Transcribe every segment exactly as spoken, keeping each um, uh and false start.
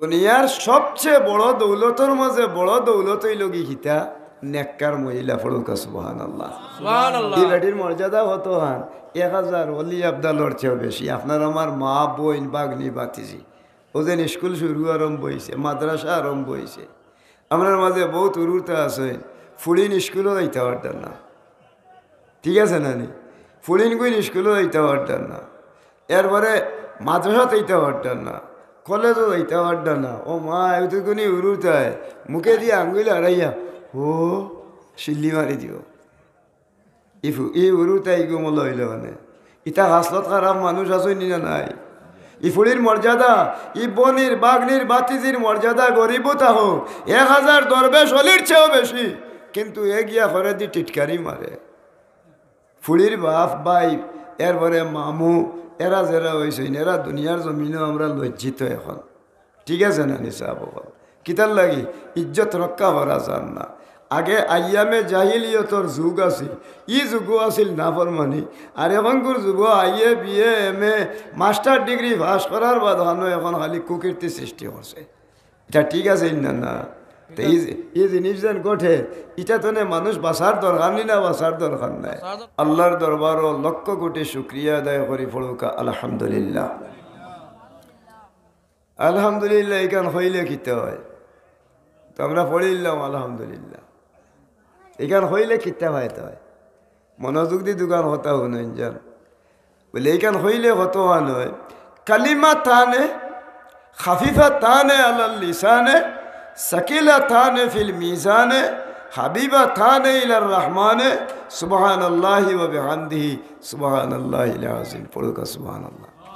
দুনিয়ার সবচেয়ে বড় দৌলতর মাঝে বড় দৌলত অইলো গি কিতা? নেককার মহিলা। পড়ুক্কা সুবহানাল্লাহ। সুবহানাল্লাহ। ই বেটির মর্যাদা কতখান? এক হাজার ওলি আবদালর চেয়েও বেশি। আপনার আমার মা, বইন, ভাগ্নি, ভাতিজি, অউ যেন স্কুল শুরু আরম্ভ অইছে, মাদ্রাসা আরম্ভ অইছে, আমরার মাঝে বউত হুরুতা আছইন, ফুড়িন স্কুলো যাইতা পারতা না, ঠিক আছে না নি? ফুড়িনগুইন স্কুলো যাইতা পারতা না, এরপরে মাদ্রাসাত যাইতা পারতা না, কলেজো যাইতা পারতা না। ও মা, এতটুকুনি হুরুতায় মুখেদি আঙ্গুল আড়াইয়া ও শিল্লি মারি দিবো। ই ফু-, ই হুরুতায় ইগু মলা অইলো মানে। ইতা খাসলত খারাপ মানুষ আছইন নি না নাই? ই ফুড়ির মর্যাদা, ই বইনর, ভাগ্নির, ভাতিজির মর্যাদা গরিবও থাকউক, এক হাজার দরবেশ ওলির চেয়েও বেশি, কিন্তু এ গিয়া করেদি টিটকারি মারে। ফুড়ির বাপ, ভাই, এরপরে মামু, এরা যেরা অইছইন, এরা দুনিয়ার জমিনো আমরা লজ্জিত এখন। ঠিক আছে না নি সাব অকল? কিতার লাগি? ইজ্জত রক্ষা করা যার না। আগে আইয়ামে জাহিলিয়তর যুগ আছিল, ই যুগও আছিল নাফরমানি। আর এখনকুর যুগও IA, BA, MA, master degree pass করার বাদ হানো এখন খালি কুকীর্তি সৃষ্টি করছে। ইটা ঠিক আছে না, না? তো ই, ই জিনিস যেন ঘটে, ইটা তনে মানুষ বাঁচার দরকার নি না, বাঁচার দরকার নাই? আল্লাহর দরবারও লক্ষ কোটি শুকরিয়া আদায় করি, পড়ুক্কা আলহামদুলিল্লাহ। আলহামদুলিল্লাহ, ইখান কইলে কিতা অয়? তো আমরা পড়িলাম আলহামদুলিল্লাহ। ইখান কইলে কিতা ফায়দা অয়? মনোযোগ দি দুইখান কথা হুনইন যান। বলে, ইখান কইলে কতখান অয়? কালিমাতানে খাফিফাতানে আলাল লিসানে, সাকিলাতানে ফিল মিজানে, হাবিবাতানে ইলার রহমানে, সুবহানাল্লাহি ওয়া বিহামদিহি, সুবহানাল্লাহিল আযীম। পড়ুক্কা সুবহানাল্লাহ।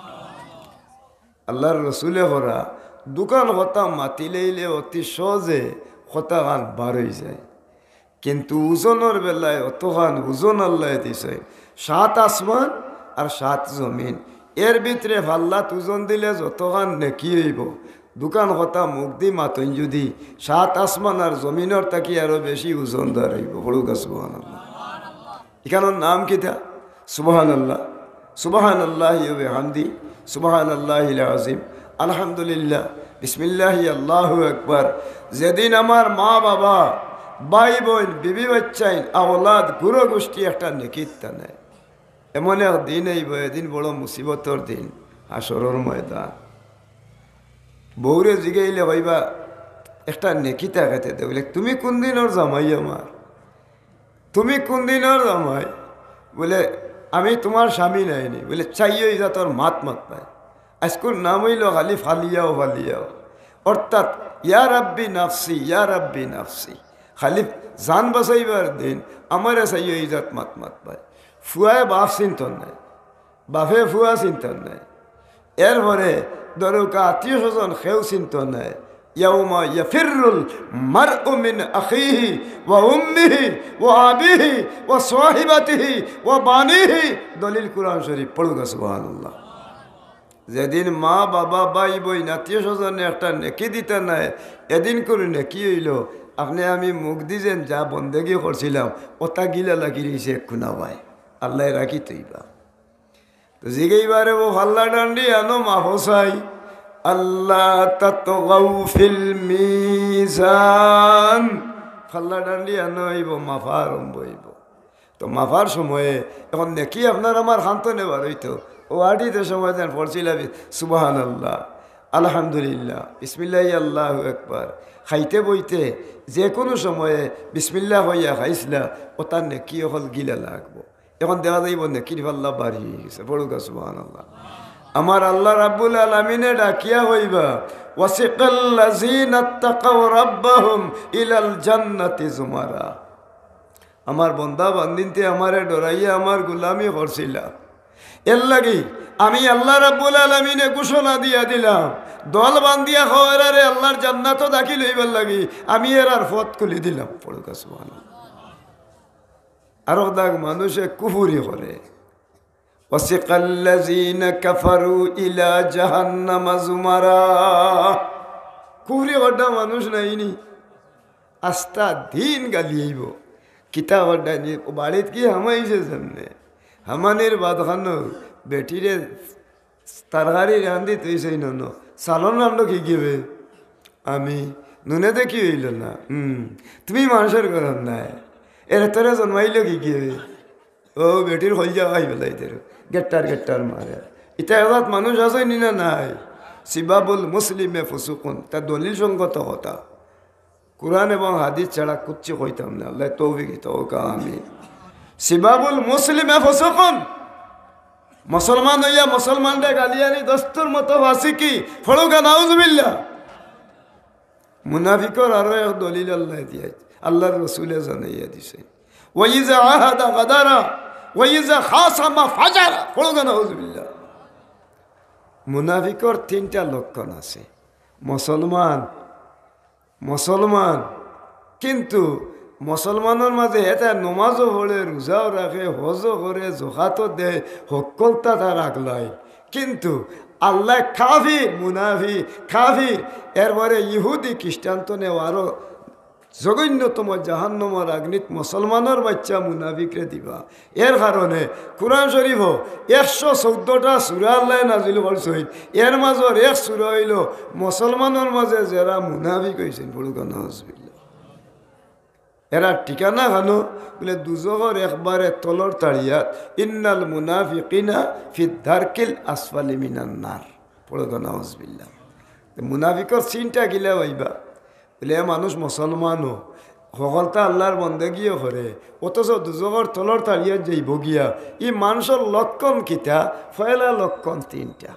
আল্লাহর রসুলে করা দুইখান কথা মাতিলাইলে অতি সহজে কথাখান বার অই যায়, কিন্তু ওজনর বেলায় অতখান ওজন আল্লায় দিছে। সাত আসমান আর সাত জমিন, এর ভিতরে ফাল্লাত ওজন দিলে যতখান নেকি অইবো, দুইখান কথা মুখদি মাতইন যুদি, সাত আসমান আর জমিনর থাকি আরো বেশি ওজনদার অইবো। পড়ুক্কা সুবহানাল্লাহ। ইখানর নাম কিতা? সুবহানাল্লাহ, সুবহানাল্লাহি ওয়া বিহামদি, সুবহানাল্লাহিল আযীম, আলহামদুলিল্লাহ, বিসমিল্লাহি আল্লাহু আকবার। যেদিন আমার মা বাবা, ভাই বইন, বিবি বাইচ্চাইন, আওলাদ, গুরু গুষ্টি একটা নেকির টানে, এমন এক দিন আইবো, এদিন বড় মুসিবতর দিন, হাশরর ময়দান। বউরে জিগাইলে কইবা, "একটা নেকি থাকেতে দে।" বলে, "তুমি কোন দিনর জামাই আমার?" তুমি কোন দিনর জামাই? বলে, "আমি তোমার স্বামী নাইনি।" বলে, "চাইও ইজাতর মাত মাতবায়। আইজকুর নাম অইলো খালি ফালিয়াও ফালিয়াও।" অর্থাৎ, "ইয়া রাব্বি নাফসি, ইয়া রাব্বি নাফসি।" খালি জান বাঁচাইবার দিন আমারে চাইও ইজাত মাত মাতবায়। ফুয়ায় বাপ চিনতো নায়, বাপে ফুয়া চিনতো নায়। এরপরে ধরুক্কা আত্মীয় স্বজন কেউ চিনতো নায়। ইয়াউমা ইয়াফিরুল মারউ মিন আখিহি ওয়া উম্মিহি ওয়া আবিহি ওয়া সাহিবাতিহি ওয়া বানিহি। দলিল কুরআন শরীফ, পড়ুক্কা সুবহানাল্লাহ। যেদিন মা বাবা ভাই বইন আত্মীয় স্বজনে একটা নেকি দিতা নায়, এদিনকুর নেকি অইলো, আপনে আমি মুখদি যেন যা বন্দেগি করছিলাম, অতা গিলা লাগি রইছে এক কুনাবায়। আল্লায় রাখি থইবা। তো জিগাইবারে, ও ফাল্লা ডান্ডি আনো, মাফ চাই। আল্লা তাতগাউ ফিল মিজান। ফাল্লা ডান্ডি আনো অইবো, মাফা আরম্ভ অইবো। তো মাফার সময়ে এখন নেকি আপনার আমার খান তনে বার অইতো। ও আটিতে সময় যেন পড়ছিলা বি-, সুবহানাল্লাহ, আলহামদুলিল্লাহ, বিসমিল্লাহি আল্লাহু আকবার। খাইতে বইতে যে কুনু সময়ে বিসমিল্লাহ কইয়া খাইছলা, অতার নেকি অকল গিলা লাগবো। এখন দেখা যাইবো নেকির ফাল্লা বাড়ি গেছে। পড়ুক্কা সুবহানাল্লাহ। আমার আল্লাহ রাব্বুল আলামিনে ডাকিয়া কইবা, "ওয়াসিকাল্লাযীনা ইত্তাকাউ রাব্বাহুম ইলাল জান্নাতি যুমারা।" আমার বন্দা বান্দিন্তে আমারে ডরাইয়া আমার গুলামি করছিলা, এর লাগি আমি আল্লাহ রাব্বুল আলামিনে ঘোষণা দিয়া দিলাম, দল বান্দিয়া খাওয়ারারে আল্লাহর জান্নাতো দাখিল অইবার লাগি আমি এরার পথ খুলি দিলাম। পড়ুক্কা সুবহানাল্লাহ। আরক দাগ মানুষে কুফুরি করে, "ওয়াসিকাল্লাযীনা কাফারু ইলা জাহান্নামা যুমারা।" কুফুরি করতা মানুষ নাইনি, আস্তা দিন গালি আইবো। কিতা করতা নি, ও বাড়িত কি হামাইছে সামনে? হামানির বাদ খানো বেটিরে তরকারি রান্ধি তুই সেই নন, সালন রান্ধো কি গিয়ে? আমি নুনে দেখি অইল না। হুম, তুমি মানুষর ঘরর নায়। এরে তোরে জন্মাইল কি গিয়ে? ও বেটির কইলজা ভাই বেলাই দের। গেট্টার গেট্টার মারে। ইতা এজাত মানুষ আছইন নি না নাই? সিবাবুল মুসলিমে ফুসুকুন। তা দলিল সঙ্গত কথা। কুরআন এবং হাদিস ছাড়া কুচ্ছি কইতাম না। আল্লাহ তৌফিক দিতা হোক, আমিন। সিবাবুল মুসলিমে ফুসুকুন। মুসলমান অইয়া মুসলমানরে গালিয়ালি দস্তুর মতো ফাসিকি। পড়ুক্কা নাউজুবিল্লাহ। মুনাফিকর আরো এক দলিল আল্লায় দিয়াইছে, আল্লাহর রসুলে জানাইয়া দিছে, "ওয়াইজা আহাদা গাদারা, ওয়াইজা খাসামা ফাজারা।" পড়ুক্কা নাউজুবিল্লাহ। মুনাফিকর তিনটা লক্ষণ আছে। মুসলমান, মুসলমান, কিন্তু মুসলমানর মাঝে এতা নমাজও পড়ে, রোজাও রাখে, হজও করে, জকাতও দেয়, হক্কলতা তার আগলায়, কিন্তু আল্লায় কাফির, মুনাফিক, কাফির, এরপরে ইহুদি খ্রিস্টান তো নেও, আরো জঘন্যতম জাহান্নামর আগ্নিত মুসলমানর বাইচ্চা মুনাফিকরে দিবা। এর কারণে কুরআন শরীফও একশো চৌদ্দটা সূরা আল্লায় নাজিল করছইন, এর মাঝর এক সূরা অইলো মুসলমানর মাঝে যেরা মুনাফিক অইছইন, পড়ুক্কা নাউজুবিল্লাহ। এরার ঠিকানা কানো? বুলে দুজখর একবারে তলর তাড়িয়াত, "ইন্নাল মুনাফিকিনা ফিদ দারকিল আসফালি মিনান নার।" পড়ুক্কা নাউজুবিল্লাহ। তে মুনাফিকর চিনটা কিলা পাইবা? বুলে এ মানুষ মুসলমানও, হকলতা আল্লাহর বন্দেগিও করে, অথচ দুজখর তলর তাড়িয়াত যাইবো গিয়া। ই মানুষর লক্ষণ কিতা? পয়লা লক্ষণ তিনটা।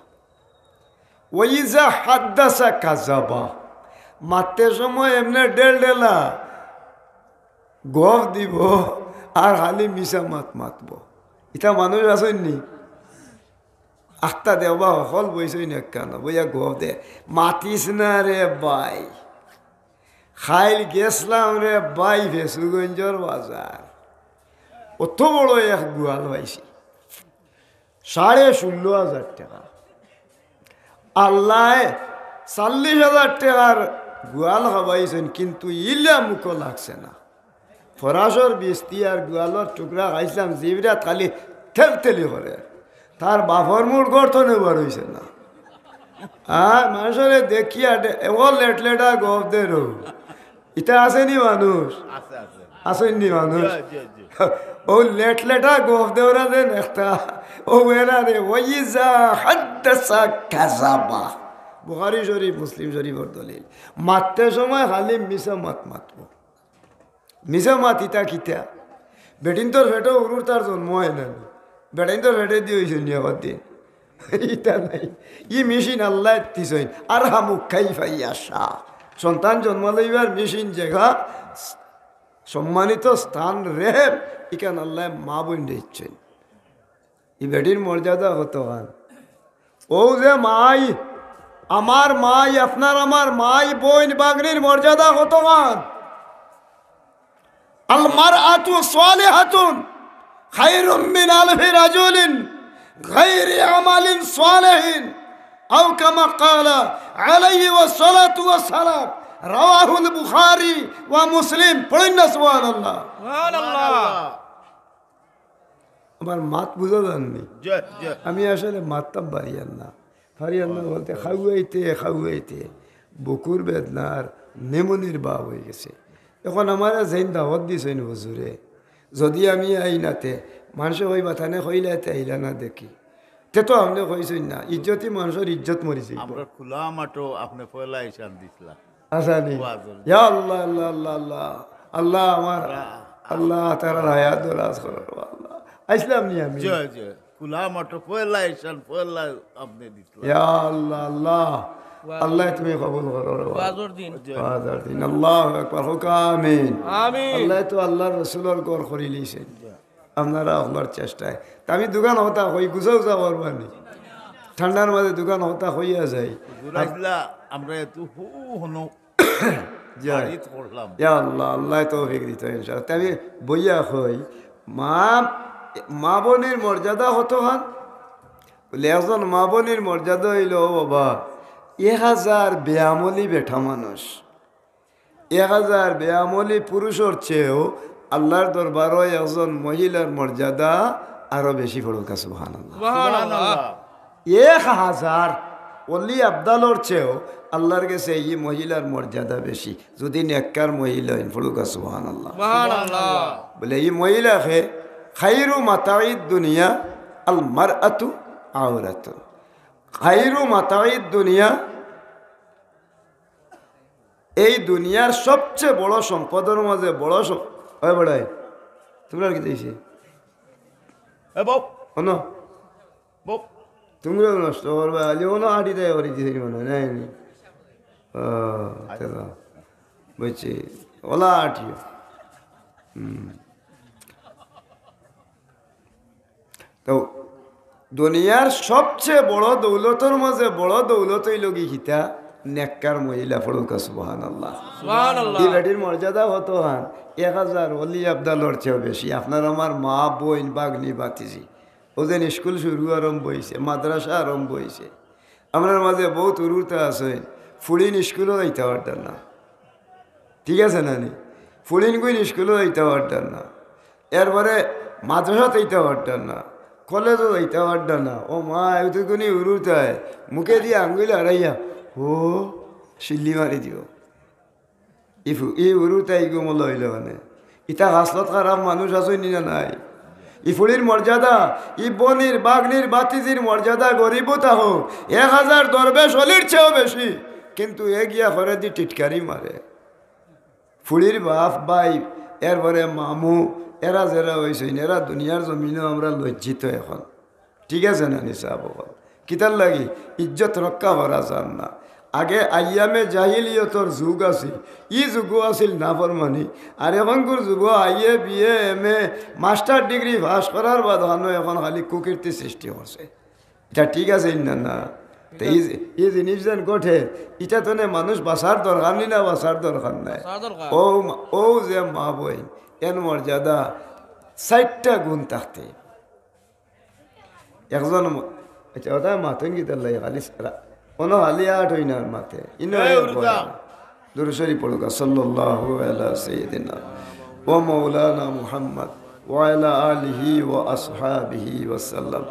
ওয়াইজা হাদ্দাসা কাজাবা, মাততে সময় এমনে ডেলডেলা গফ দিবো আর খালি মিছা মাত মাতবো। ইতা মানুষ আছইন নি? আখতা দেওবা হকল বইছইন একখানো, বইয়া গফ দে, "মাতিস না রে ভাই, খাইল গেছলাম রে ভাই ফেঞ্চুগঞ্জর বাজার, অত বড় এক গুয়াল পাইছি।" সাড়ে ষোলো হাজার টেকা। আল্লায় চল্লিশ হাজার টেকার গুয়াল খাবাইছইন, কিন্তু ইলা মুখো লাগছে না। ফরাসর বিস্তি আর গুয়ালর টুকরা খাইছলাম, জিবরাত খালি তেলতেলি করে। তার বাপর মুড় গর্ত নেবার অইছে না। হ্যাঁ, মানুষরে দেখিয়া ডে-, এগো লেটলেটা গফ দে রো। ইতা আছে নি মানুষ? আছে, আছে। আছইন নি মানুষ? জি, জি, জি। ও লেটলেটা গফ দেওরা দেন একটা। ও এরা রে, "ওয়াইজা হাদ্দাসা কাজাবা।" বুখারী শরীফ, মুসলিম শরীফর দলিল। মাততে সময় খালি মিছা মাত মাতবো। মিছা মাত ইতা কিতা? বেটিন্তর পেটো উরুর তার জন্ম অয় না নি? বেটাইন্তর পেটে দি অইছে নি আবার দিন? ইতা নাই। ই মেশিন আল্লায় দিছইন। আরহামু কাইফা ইয়াশা। সন্তান জন্ম লইবার মেশিন যেগা সম্মানিত স্থান রেহেম, ইখান আল্লায় মা বইনরে দিছইন। ই বেটির মর্যাদা কতখান? ও যে মাই, আমার মাই, আপনার আমার মাই, বইন, বাগনির মর্যাদা কতখান? আল মারআতু সালিহাতুন খায়রুম মিন আলফি রাজুলিন গায়রি আমালিন সালিহিন, আও কামা ক্বালা আলাইহি ওয়াসসালাতু ওয়াসসালাম। রাওয়াহুল বুখারী ওয়া মুসলিম। পড়ইন না সুবহানাল্লাহ। সুবহানাল্লাহ। আমার মাত বুঝা যার নি? জি, জি। আমি আসলে মাততাম পারিয়ার না, পারিয়ার না বলতে খাওয়াইতে খাওয়াইতে বুকুর বেদনার নিমুনির ভাব অইগেছে। এখন আমারে যেইন দাওয়াত দিছইন হুজুরে, যুদি আমি আই না তে, মানষে কইবা তানে কইলা তে আইলা না দেখি। তে তো আপনে কইছইন না, ইজ্জতি মানষর ইজ্জত মরি যাইবো। আমরা খোলা মাঠো আপনে পয়লা ইশান দিছলা। আচ্ছা নি। ওয়াজর। ইয়া আল্লাহ, আল্লাহ, আল্লাহ, আল্লাহ। আল্লাহ আমার, আল্লাহ। আল্লাহ তাআলার হায়াত দরাজ করো, আল্লাহ। আইছলাম নি আমি? জি, জি। খোলা মাঠো পয়লা ইশান, পয়লা আপনে দিছলা। ইয়া আল্লাহ, আল্লাহ। ওয়াজ। আল্লাহ তুমি কবুল করো, আল্লাহ। ওয়াজর দিন। জি। ওয়াজর দিন। আল্লাহু আকবার। হোক আমিন। আমিন। আল্লাহ তো আল্লাহর রসুলর ঘর করিলিছেন। জি। আপনারা আপনার চেষ্টায়। তা আমি দুখান কথা কই, গুছা গুছা করবা নি। ঠান্ডার মাঝে দুখান কথা কইয়া যাই। হুজুর আইছলা, আমরা এত হু হনো জি। বাড়িত করলাম। ইয়া আল্লাহ, আল্লাহ তৌফিক দিত ইনশাআল্লাহ। তা আমি বইয়া কই, মা, মা বইনর মর্যাদা কতখান? বুলে, একজন মা বইনর মর্যাদা অইলো, ও বাবা, এক হাজার বেআমলি বেটা মানুষ। এক হাজার বেআমলি পুরুষর চেয়েও আল্লাহর দরবারো একজন মহিলার মর্যাদা আরো বেশি। পড়ুক্কা সুবহানাল্লাহ। সুবহানাল্লাহ। এক হাজার। অলি আবদালর চেয়েও আল্লাহর গেছে ই মহিলার মর্যাদা বেশি। যদি নেককার মহিলা অইন, পড়ুক্কা সুবহানাল্লাহ। সুবহানাল্লাহ। বলে, ই মহিলা কে খাইরু মাতাইদ দুনিয়া আল মারআতু আওরাতুন। খাইরু মাতাইদ দুনিয়া, এই দুনিয়ার সবচেয়ে বড় সম্পদর মাঝে বড় সম-, ওই বেটাই, তোমরা আর কি চাইছে? এ বাপ। শোনো। বাপ। তুমিও নষ্ট করবে, আজ কোনো আটি দেয় ওর কিছু মনে হয়, নাই নি? ও, আচ্ছা। বুঝছি, ওলা আটিও। হুম। তো দুনিয়ার সবচেয়ে বড় দৌলতর মাঝে বড় দৌলত অইল কি কিতা? নেককার মহিলা, পড়ুক্কা সুবহানাল্লাহ। সুবহানাল্লাহ। ই বেটির মর্যাদা কত হান? এক হাজার অলি আবদালর চেয়েও বেশি। আপনার আমার মা, বইন, বাগনি, বাতিজি, ও যেন স্কুল শুরু আরম্ভ অইছে, মাদ্রাসা আরম্ভ অইছে। আমরার মাঝে বউত হুরুতা আছে, ফুড়িন স্কুলও যাইতা পারতা না, ঠিক আছে না নি? ফুড়িনগুইন স্কুলও যাইতা পারতা না, এরপরে মাদ্রাসাত যাইতা পারতা না, কলেজও যাইতা পারতা না। ও মা, এতটুকুনি হুরুতায় মুখে দিয়া আঙ্গুল আড়াইয়া, ও, সিল্লি মারি দিও। ই ফু-, ই হুরুতায় ইগু মলা অইল মানে। ইতা খাসলত খারাপ মানুষ আছে নি না নাই? ই ফুড়ির মর্যাদা, ই বইনর, বাগনির, বাতিজির মর্যাদা গরিবও তা হোক, এক হাজার দরবেশ অলির চেয়েও বেশি, কিন্তু এ গিয়া করে দি টিটকারি মারে। ফুড়ির বাপ, ভাই, এরপরে মামু, এরা যেরা অইছইন, এরা দুনিয়ার জমিনো আমরা লজ্জিত এখন। ঠিক আছে না নি সাব অকল? কিতার লাগি? ইজ্জত রক্ষা করা যার না। আগে আইয়ামে জাহিলিয়তর যুগ আছিল, ই যুগও আছিল নাফরমানি। আর এখনকুর যুগও IA, BA, MA, master degree pass করার বাদ হানো এখন খালি কুকীর্তি সৃষ্টি করছে। ইটা ঠিক আছে না, না? তে ই যে, ই জিনিস যেন ঘটে, ইটা তো নে মানুষ বাঁচার দরকার নি না, বাঁচার দরকার নাই। বাঁচার দরকার। ও মা-, ও যে মা বইন, এন মর্যাদা চাইরটা গুণ থাকতে। একজন ম-, আচ্ছা, ওটা মাতইন কিতার লাগি? খালি রা-, কোনো খালি আট হই না মাতে। ইনো এই এক উর্দা। বয়ান। দুরূদ শরীফ পড়ুক্কা, সাল্লাল্লাহু আলা সাইয়্যিদিনা ওয়া মাওলানা মুহাম্মদ ওয়া আলা আলিহি ওয়া আসহাবিহি ওয়া সাল্লাম।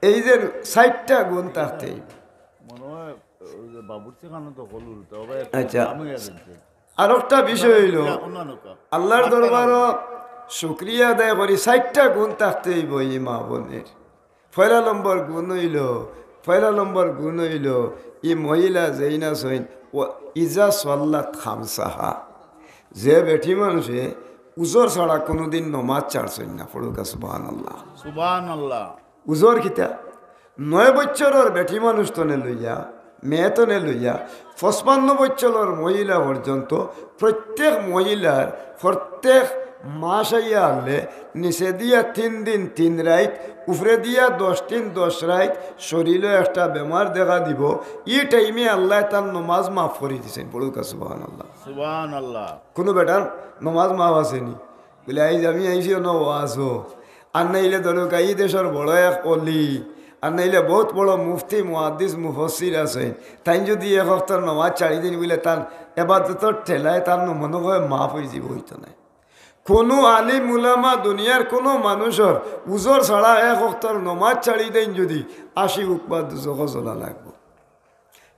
এই যে চাইরটা গুণ থাকতে মনে হয় ওই যে বাবুর্চি খানা তো হলো, তবে একটা আচ্ছা। দাম হয়ে গেছে। আর একটা বিষয় হইল, অন্যান্য কা-, আল্লাহর দরবারও শুকরিয়া আদায় করি, চাইরটা গুণ থাকতে হইব এই মা বইনর। পয়লা নম্বর গুণ হইল, পয়লা নম্বর গুণ হইল, এই মহিলা যেইন আছইন, ও ইজা সল্লাত খামসাহা, যে বেটি মানুষে উজর ছাড়া কোনোদিন নমাজ ছাড়ছইন না, পড়ুক্কা সুবহানাল্লাহ। সুবহানাল্লাহ। উজর কিতা? নয় বছরর বেটি মানুষ তনে লইয়া, মেয়ে তনে লইয়া, পঁচপান্ন বছরর মহিলা পর্যন্ত প্রত্যেক মহিলার প্রত্যেক মাস আইয়া হারলে নিচে দিয়া তিন দিন তিন রাইত, উপরে দিয়া দশ দিন দশ রাইত, শরীরও একটা বেমার দেখা দিব। ই টাইমে আল্লায় তার নমাজ মাফ করি দিছইন। পড়ুক্কা সুবহানাল্লাহ। সুবহানাল্লাহ। কোনো বেটার নমাজ মাফ আছে নি? বলে, "আইজ আমি আইছি অনো ওয়াজো।" আর নাইলে ধরুক্কা, ই দেশর বড় এক অলি, আর নাইলে বউত বড় মুফতি, মুহাদ্দিস, মুফাসসির আছইন, তাইন যদি এক ওয়াক্তর নমাজ ছাড়ি দেইন, বলে তার এবাদতর ঠেলায় তার ন-, মনো কয় মাফ অই যিবো, অইতো নায়। কোনো আলিম উলামা, দুনিয়ার কোনো মানুষর উজর ছাড়া এক ওয়াক্তর নমাজ ছাড়ি দেইন যদি, আশি উকবা দুজখো জ্বলা লাগবো।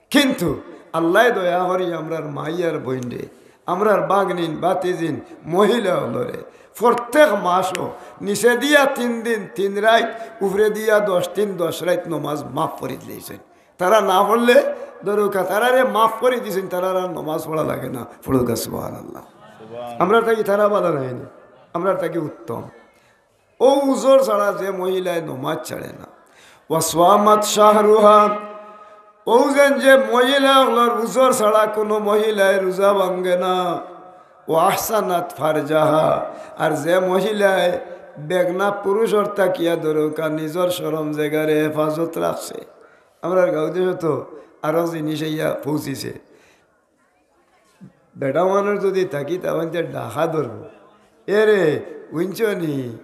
কিন্তু আল্লায় দয়া করি আমরার মাই আর বইনরে, আমরার বাগনিন, বাতিজিন, মহিলা অকলরে প্রত্যেক মাসও নিচে দিয়া তিন দিন তিন রাইত, উপরে দিয়া দশ দিন দশ রাইত নমাজ মাফ করি দিলাইছইন। তারা না পড়লে ধরুক্কা, তারারে মাফ করি দিছইন, তারার আর নমাজ পড়া লাগে না। পড়ুক্কা সুবহানাল্লাহ। সুবহানাল্লাহ। আমরার থাকি তারা বালা নায় নি, আমরার থাকি উত্তম। ও উজর ছাড়া যে মহিলায় নমাজ ছাড়ে না। ওয়া সামাত শাহরাহা, ও যেন যে মহিলা অকলর উজর ছাড়া কোনো মহিলায় রোজা ভাঙ্গে না। ওয়া আহসানাত ফারজাহা, আর যে মহিলায় বেগনা পুরুষর থাকিয়া ধরুক্কা নিজর শরম জাগারে হেফাজত রাখছে। আমরার গাঁও দেশো তো আরো জিনিস আইয়া পৌঁছিছে। বেটা মানুষ যদি থাকি, তা বলতে ডাকা ধরবো, "এ রে, উইনছ নি?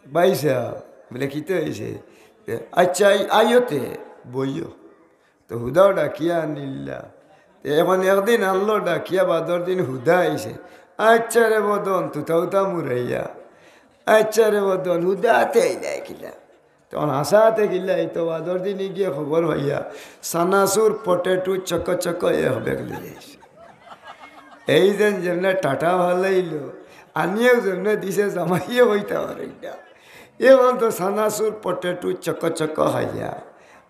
বাইসা।" বলে, "কিতা অইছে?" "এ, আচ্ছা, আই-, আইও তে, বইও।" তো হুদাও ডাকিয়া আনিলা। তো এখন একদিন আনলো ডাকিয়া, বাদর দিন হুদা আইছে। "আচ্ছা রে বদন, তুতা উতা মুরাইয়া। আচ্ছা রে বদন, হুদা আতে আইলা কিলা?" তখন হাসাতে গিলা এই তো বাদর দিনে গিয়া খবর পাইয়া, চানাচুর, পটেটো, চকো চকো এ হবে গেলে। এই যেন যেমনে টাটা ভালাইলো, আনিয়াও যেমনে দিছে জামাইয়ে হইতে পারে না। এখন তো চানাচুর, পটেটো, চকো চকো খাইয়া,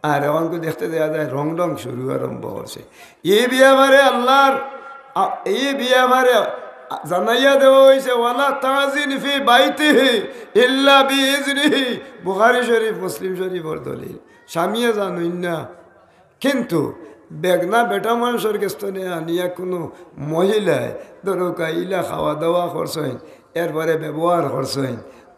আর এখন তো দেখতে দেখা যায় রং রং শুরু আরম্ভ করছে। এই ব্যাপারে আল্লাহর, আ-, এই ব্যাপারে, আ, জানাইয়া দেওয়া হয়েছে, "ওয়ালা তাজিন ফি বাইতিহি ইল্লা বিইজনিহি।" বুখারী শরীফ, মুসলিম শরীফর দলিল। স্বামীয়ে জানইন না, কিন্তু বেগনা বেটা মানুষর গেছ থনে আনিয়া কোনো মহিলায় ধরো কাইলা খাওয়া দাওয়া করছইন, এরপরে ব্যবহার করছইন,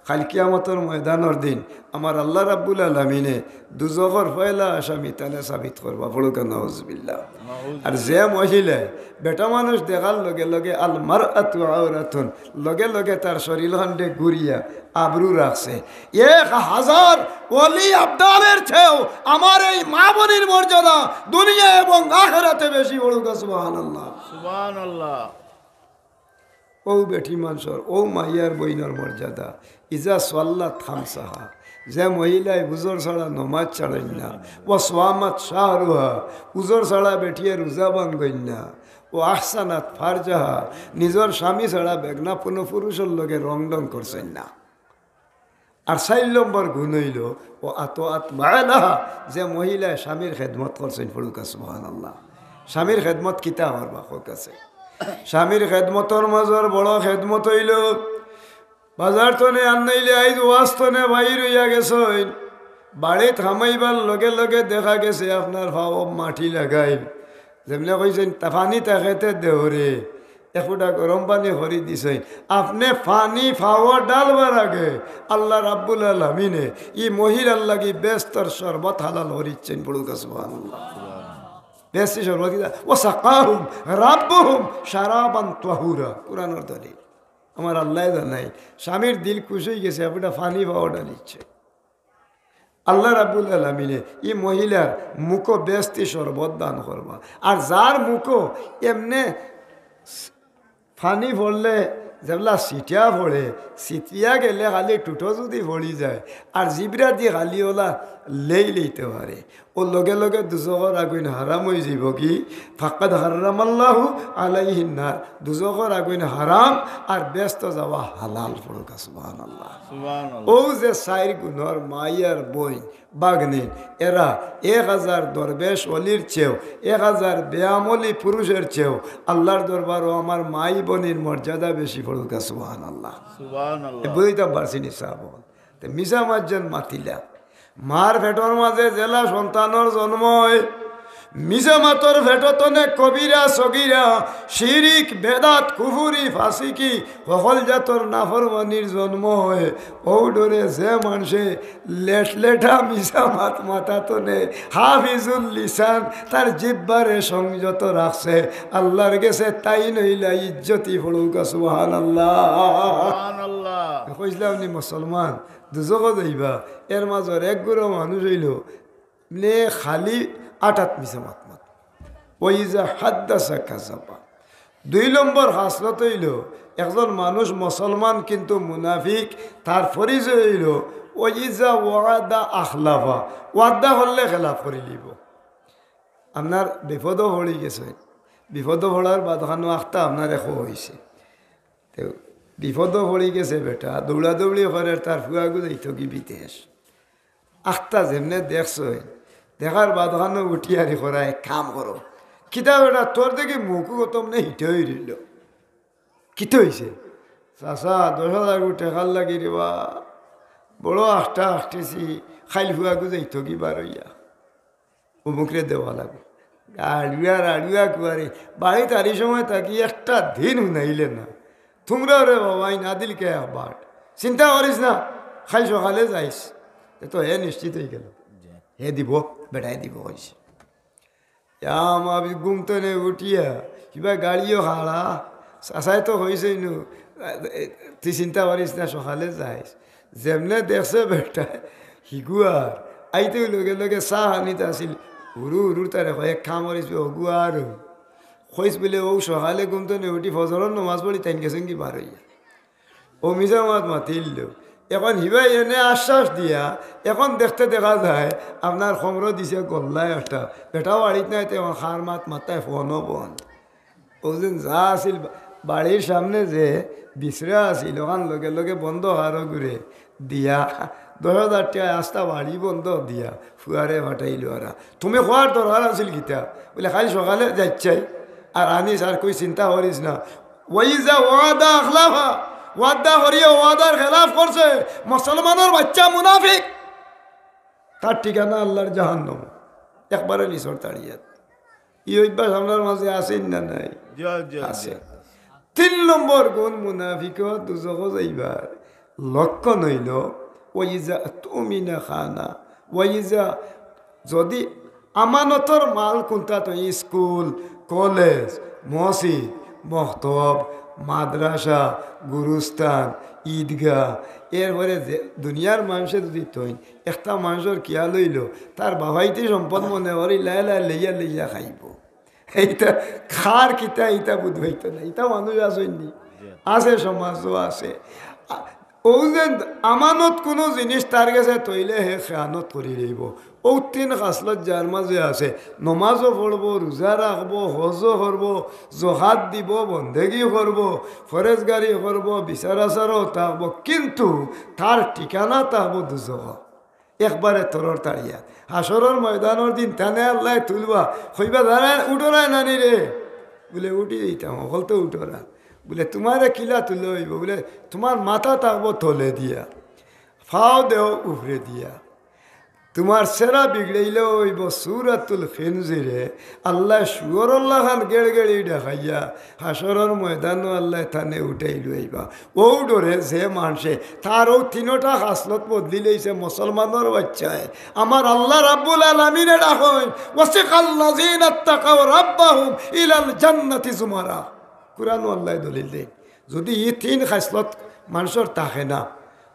কাইল কিয়ামতর ময়দানর দিন আমার আল্লাহ রাব্বুল আলামিনে দুজখর পয়লা আসামি তানে সাবিত করবা। পড়ুক্কা নাউজুবিল্লাহ। আর যে মহিলায় বেটা মানুষ দেখার লগে লগে, আল মারআতু আওরাতুন, লগে লগে তার শরীর খণ্ডে ঘুরিয়া আবরু রাখছে, এক হাজার ওলি আবদালের চেয়েও আমার এই মা বোনের মর্যাদা দুনিয়া এবং আখেরাতে বেশি। পড়ুক্কা সুবহানাল্লাহ। সুবহানাল্লাহ। ও বেটি মানষর, ও মাইয়ার বইনর মর্যাদা। ইজা সাল্লাত খামসাহা, যে মহিলায় উজর ছাড়া নমাজ ছাড়ইন না, ওয়া সামাত শাহরুহা, উজর ছাড়া বেটিয়ে রোজা ভাঙ্গইন না, ওয়া আহসানাত ফারজাহা, নিজর স্বামী ছাড়া বেগনা কোনো পুরুষর লগে রং ঢং করছইন না। আর চাইর নম্বর গুণ অইলো, ওয়া আতআত বালাহা, যে মহিলায় স্বামীর খেদমত করছইন। পড়ুক্কা সুবহানাল্লাহ। স্বামীর খেদমত কিতা করবা? কউক্কা চাই। স্বামীর খেদমতর মাজর বড় খেদমত অইলো, বাজার থনে আনাইলে আইজ ওয়াজ থনে বাইর অইয়া গেছইন, বাড়িত হামাইবার লগে লগে দেখা গেছে আপনার পাও মাটি লাগাইল। যেমনে কইছইন, "তা পানি তাকেতে দেও রে।" এখুটা গরম পানি করি দিছইন। আপনে পানি পাও ঢালবার আগে আল্লাহ রাব্বুল আলামিনে ই মহিলার লাগি বেহেস্তর শরবত হালাল করিচ্ছইন। পড়ুক্কা সুবহানাল্লাহ। বেহেস্তি শরবত কিতা? "ওয়া সাকাহুম রাব্বুহুম শারাবান তাহুরা।" কুরআনর দলিল। আমার আল্লায় জানাইন, স্বামীর দিল খুশ অইগেছে, এখুটা পানি পাও ঢালিচ্ছে। আল্লাহ রাব্বুল আলামিনে ই মহিলার মুখো বেহেস্তি শরবত দান করবা। আর যার মুখো এমনে পানি পড়লে যেবলা ছিটা পড়ে, ছিটিয়া গেলে খালি টুটো যুদি পড়ি যায়, আর জিব্রাদি খালি ওলা লেই লইতে পারে, ও লগে লগে দুজখর আগুইন হারাম অইযিবো কি? ফাকাদ হারামাল্লাহু আলাইহিন নার, দুজখর আগুইন হারাম, আর বেহেস্তো যাওয়া হালাল। পড়ুক্কা সুবহানাল্লাহ। সুবহানাল্লাহ। ও যে চাইর গুণর মাইয়ার বইন, ভাগ্নিন, এরা এক হাজার দরবেশ অলির চেয়েও, এক হাজার বেয়ামলি পুরুষর চেয়েও আল্লাহর দরবারো আমার মাই বইনর মর্যাদা বেশি। পড়ুক্কা সুবহানাল্লাহ। সুবহানাল্লাহ। এ বুঝাইতাম পারছি নি সাব অকল? তে মিছা মাত যেন মাতিলা। মার পেটর মাজে যেলা সন্তানর জন্ম অয়, মিছা মাতর পেটো থনে কবিরা, সগিরা, শিরিক, বেদাত, কুফুরি, ফাসিকি, হকল জাতর নাফরমানির জন্ম অয়। অউ ডরে যে মানষে লেটলেটা মিছা মাত মাতা থনে হাফিজুল লিসান তার জিব্বারে সংযত রাখছে, আল্লাহর গেছে তাইন অইলা ইজ্জতি। পড়ুক্কা সুবহানাল্লাহ। সুবহানাল্লাহ। কইছলাম নি মুসলমান দুজখো যাইবা, এর মাজর এক গুরু মানুষ অইলো নে খালি আটাত মিছা মাত মাত। ওয়া ইজা হাদ্দাসা কাযাবা। দুই নম্বর খাসলত অইলো, একজন মানুষ মুসলমান কিন্তু মুনাফিক, তার পরিচয় অইলো ওয়া ইজা ওয়াদা আখলাফা, ওয়াদা করলে খেলাফ করিলিবো। আপনার বিপদো পড়ি গেছে, বিপদো পড়ার বাদখানো আখতা আপনারে কওয়া অইছে। তে বিপদো পড়ি গেছে বেটা, দৌড়াদৌড়ি করের, তার ফুয়াগু যাইতো কি বিদেশ। আখতা যেমনে দেখছইন, দেখার বাদখানো উঠি আরি করা, "এক কাম করো, কিতা বেটা, তোর দেখি মুখু গতম নে হিটে অই রইলো।" কিতা অইছে? "চাচা, দশ হাজার গু টেকার লাগি রে বা, বড় আখটা আখটেছি, কাইল ফুয়াগু যাইতো কি বার অইয়া।" অমুকরে দেওয়া লাগবো। আড়ুয়ার আড়ুয়া কুয়ারে, বাড়িত আরি সময় থাকি একটা দিন হুনাইলে না। তুমরাও রে বাবা, ই না দিল কে আবার? চিন্তা করিস না, কাইল সকালে যাইস। এ তো হে নিশ্চিত অই গেল। হে দিব, বেটায় দিব কইছে। ইয়া মা, আমি ঘুম থনে উঠিয়া, কিবা গাড়িও খাড়া, চাচায় তো কইছইন নু, তুই চিন্তা করিস না, সকালে যাইস। যেমনে দেখছে বেটায়, হিগুয়ার, আইতেউ লগে লগে চা আনিত আছিল, হুরু হুরুর তারে কয়, "এক কাম করিস বে, হগুয়ার।" কইস বুলে, "অউ সকালে ঘুম থনে উঠি ফজরর নমাজ পড়ি তাইন গেছইন কি বার অইয়া।" অউ মিছা মাত মাতিল। এখন হিবায় এনে আশ্বাস দিয়া, এখন দেখতে দেখা যায় আপনার খমরো দিছে গল্লায় একটা, বেটা বাড়িত নাই, তো এখন খার মাত মাথায় ফোনও বন্ধ। ওদিন যা আছিল বা-, বাড়ির সামনে যে বিছরা আছিল, ওখান লগে লগে বন্ধ হারো ঘুরে দিয়া, দশ হাজার টেকা আস্তা বাড়ি বন্ধ দিয়া, ফুয়ারে ফাটাইল ওরা। তুমি খোয়ার দরকার আছিল কিতা? বলে, "খালি সকালে যাইচ্ছাই, আর আনিস, আর কই চিন্তা করিস না।" ওয়াইজা ওয়াদা আখলাফা, ওয়াদা করিয়া ওয়াদার খেলাফ করছে, মুসলমানর বাচ্চা মুনাফিক, তার ঠিকানা আল্লাহর জাহান্নাম, একবারে নিচর তাড়িয়াত। ই অভ্যাস আমরার মাঝে আছে না নাই? জি, জি, জি। আছে। তিন নম্বর গুণ মুনাফিক দুজখো যাইবার লক্ষণ অইল, ওয়াইজা তুমিনা খানা, ওয়াইজা যদি আমানতর মাল কুনতা তো স্কুল, কলেজ, মসজিদ, মক্তব, মাদ্রাসা, গুরুস্থান, ঈদগাহ, এরপরে যে দুনিয়ার মানষে যদি তইন, একটা মানষর খিয়াল অইল, তার বাবাইতে সম্পদ মনে করি লায় লায় লইয়া লইয়া খাইব। এইটা খার কিতা, এইটা বুধ হইতো না। এইটা মানুষ আছইন নি? আছে, সমাজও আছে। আ-, ও যে আমানত কুনু জিনিস তার গেছে তইলে হে খেয়ানত করি রইব। ও তিন খাসলত যার মাঝে আছে, নমাজও পড়ব, রোজা রাখব, হজও করব, জকাত দিব, বন্দেগি করব, ফরেজগারি করব, বিচার আচারও থাকব, কিন্তু তার ঠিকানা থাকব দুজখ। একবারে তরর তাড়িয়া। হাশরর ময়দানর দিন তানে আল্লায় তুলবা, কইবা, "দাঁড়ায়, উঠরায় নানি রে।" বলে, "উঠি দিতাম, হকল তো উঠরা।" বলে, "তোমারে কিলা তুলে অইব?" বলে, "তোমার মাথা থাকব তলে দিয়া, ফাও দেও উপরে দিয়া, তোমার সেরা বিগড়াইলে অইব সুরাতুল খিনজিরে।" আল্লায় শুয়রর লাখান গেড়গেড়ি দেখাইয়া হাশরর ময়দানও আল্লায় তানে উঠাই লইবা। ও ডরে যে মানষে তার ও তিনোটা খাসলত বদলি লইছে মুসলমানর বাচ্চায়, আমার আল্লাহ রাব্বুল আলামিনে ডাকইন, "ওয়াসিকাল্লাযীনা ইত্তাকাও রাব্বাহুম ইলাল জান্নাতি যুমারা।" কুরআনও আল্লায় দলিল দেইন। যদি ই তিন খাসলত মানষর থাকে না,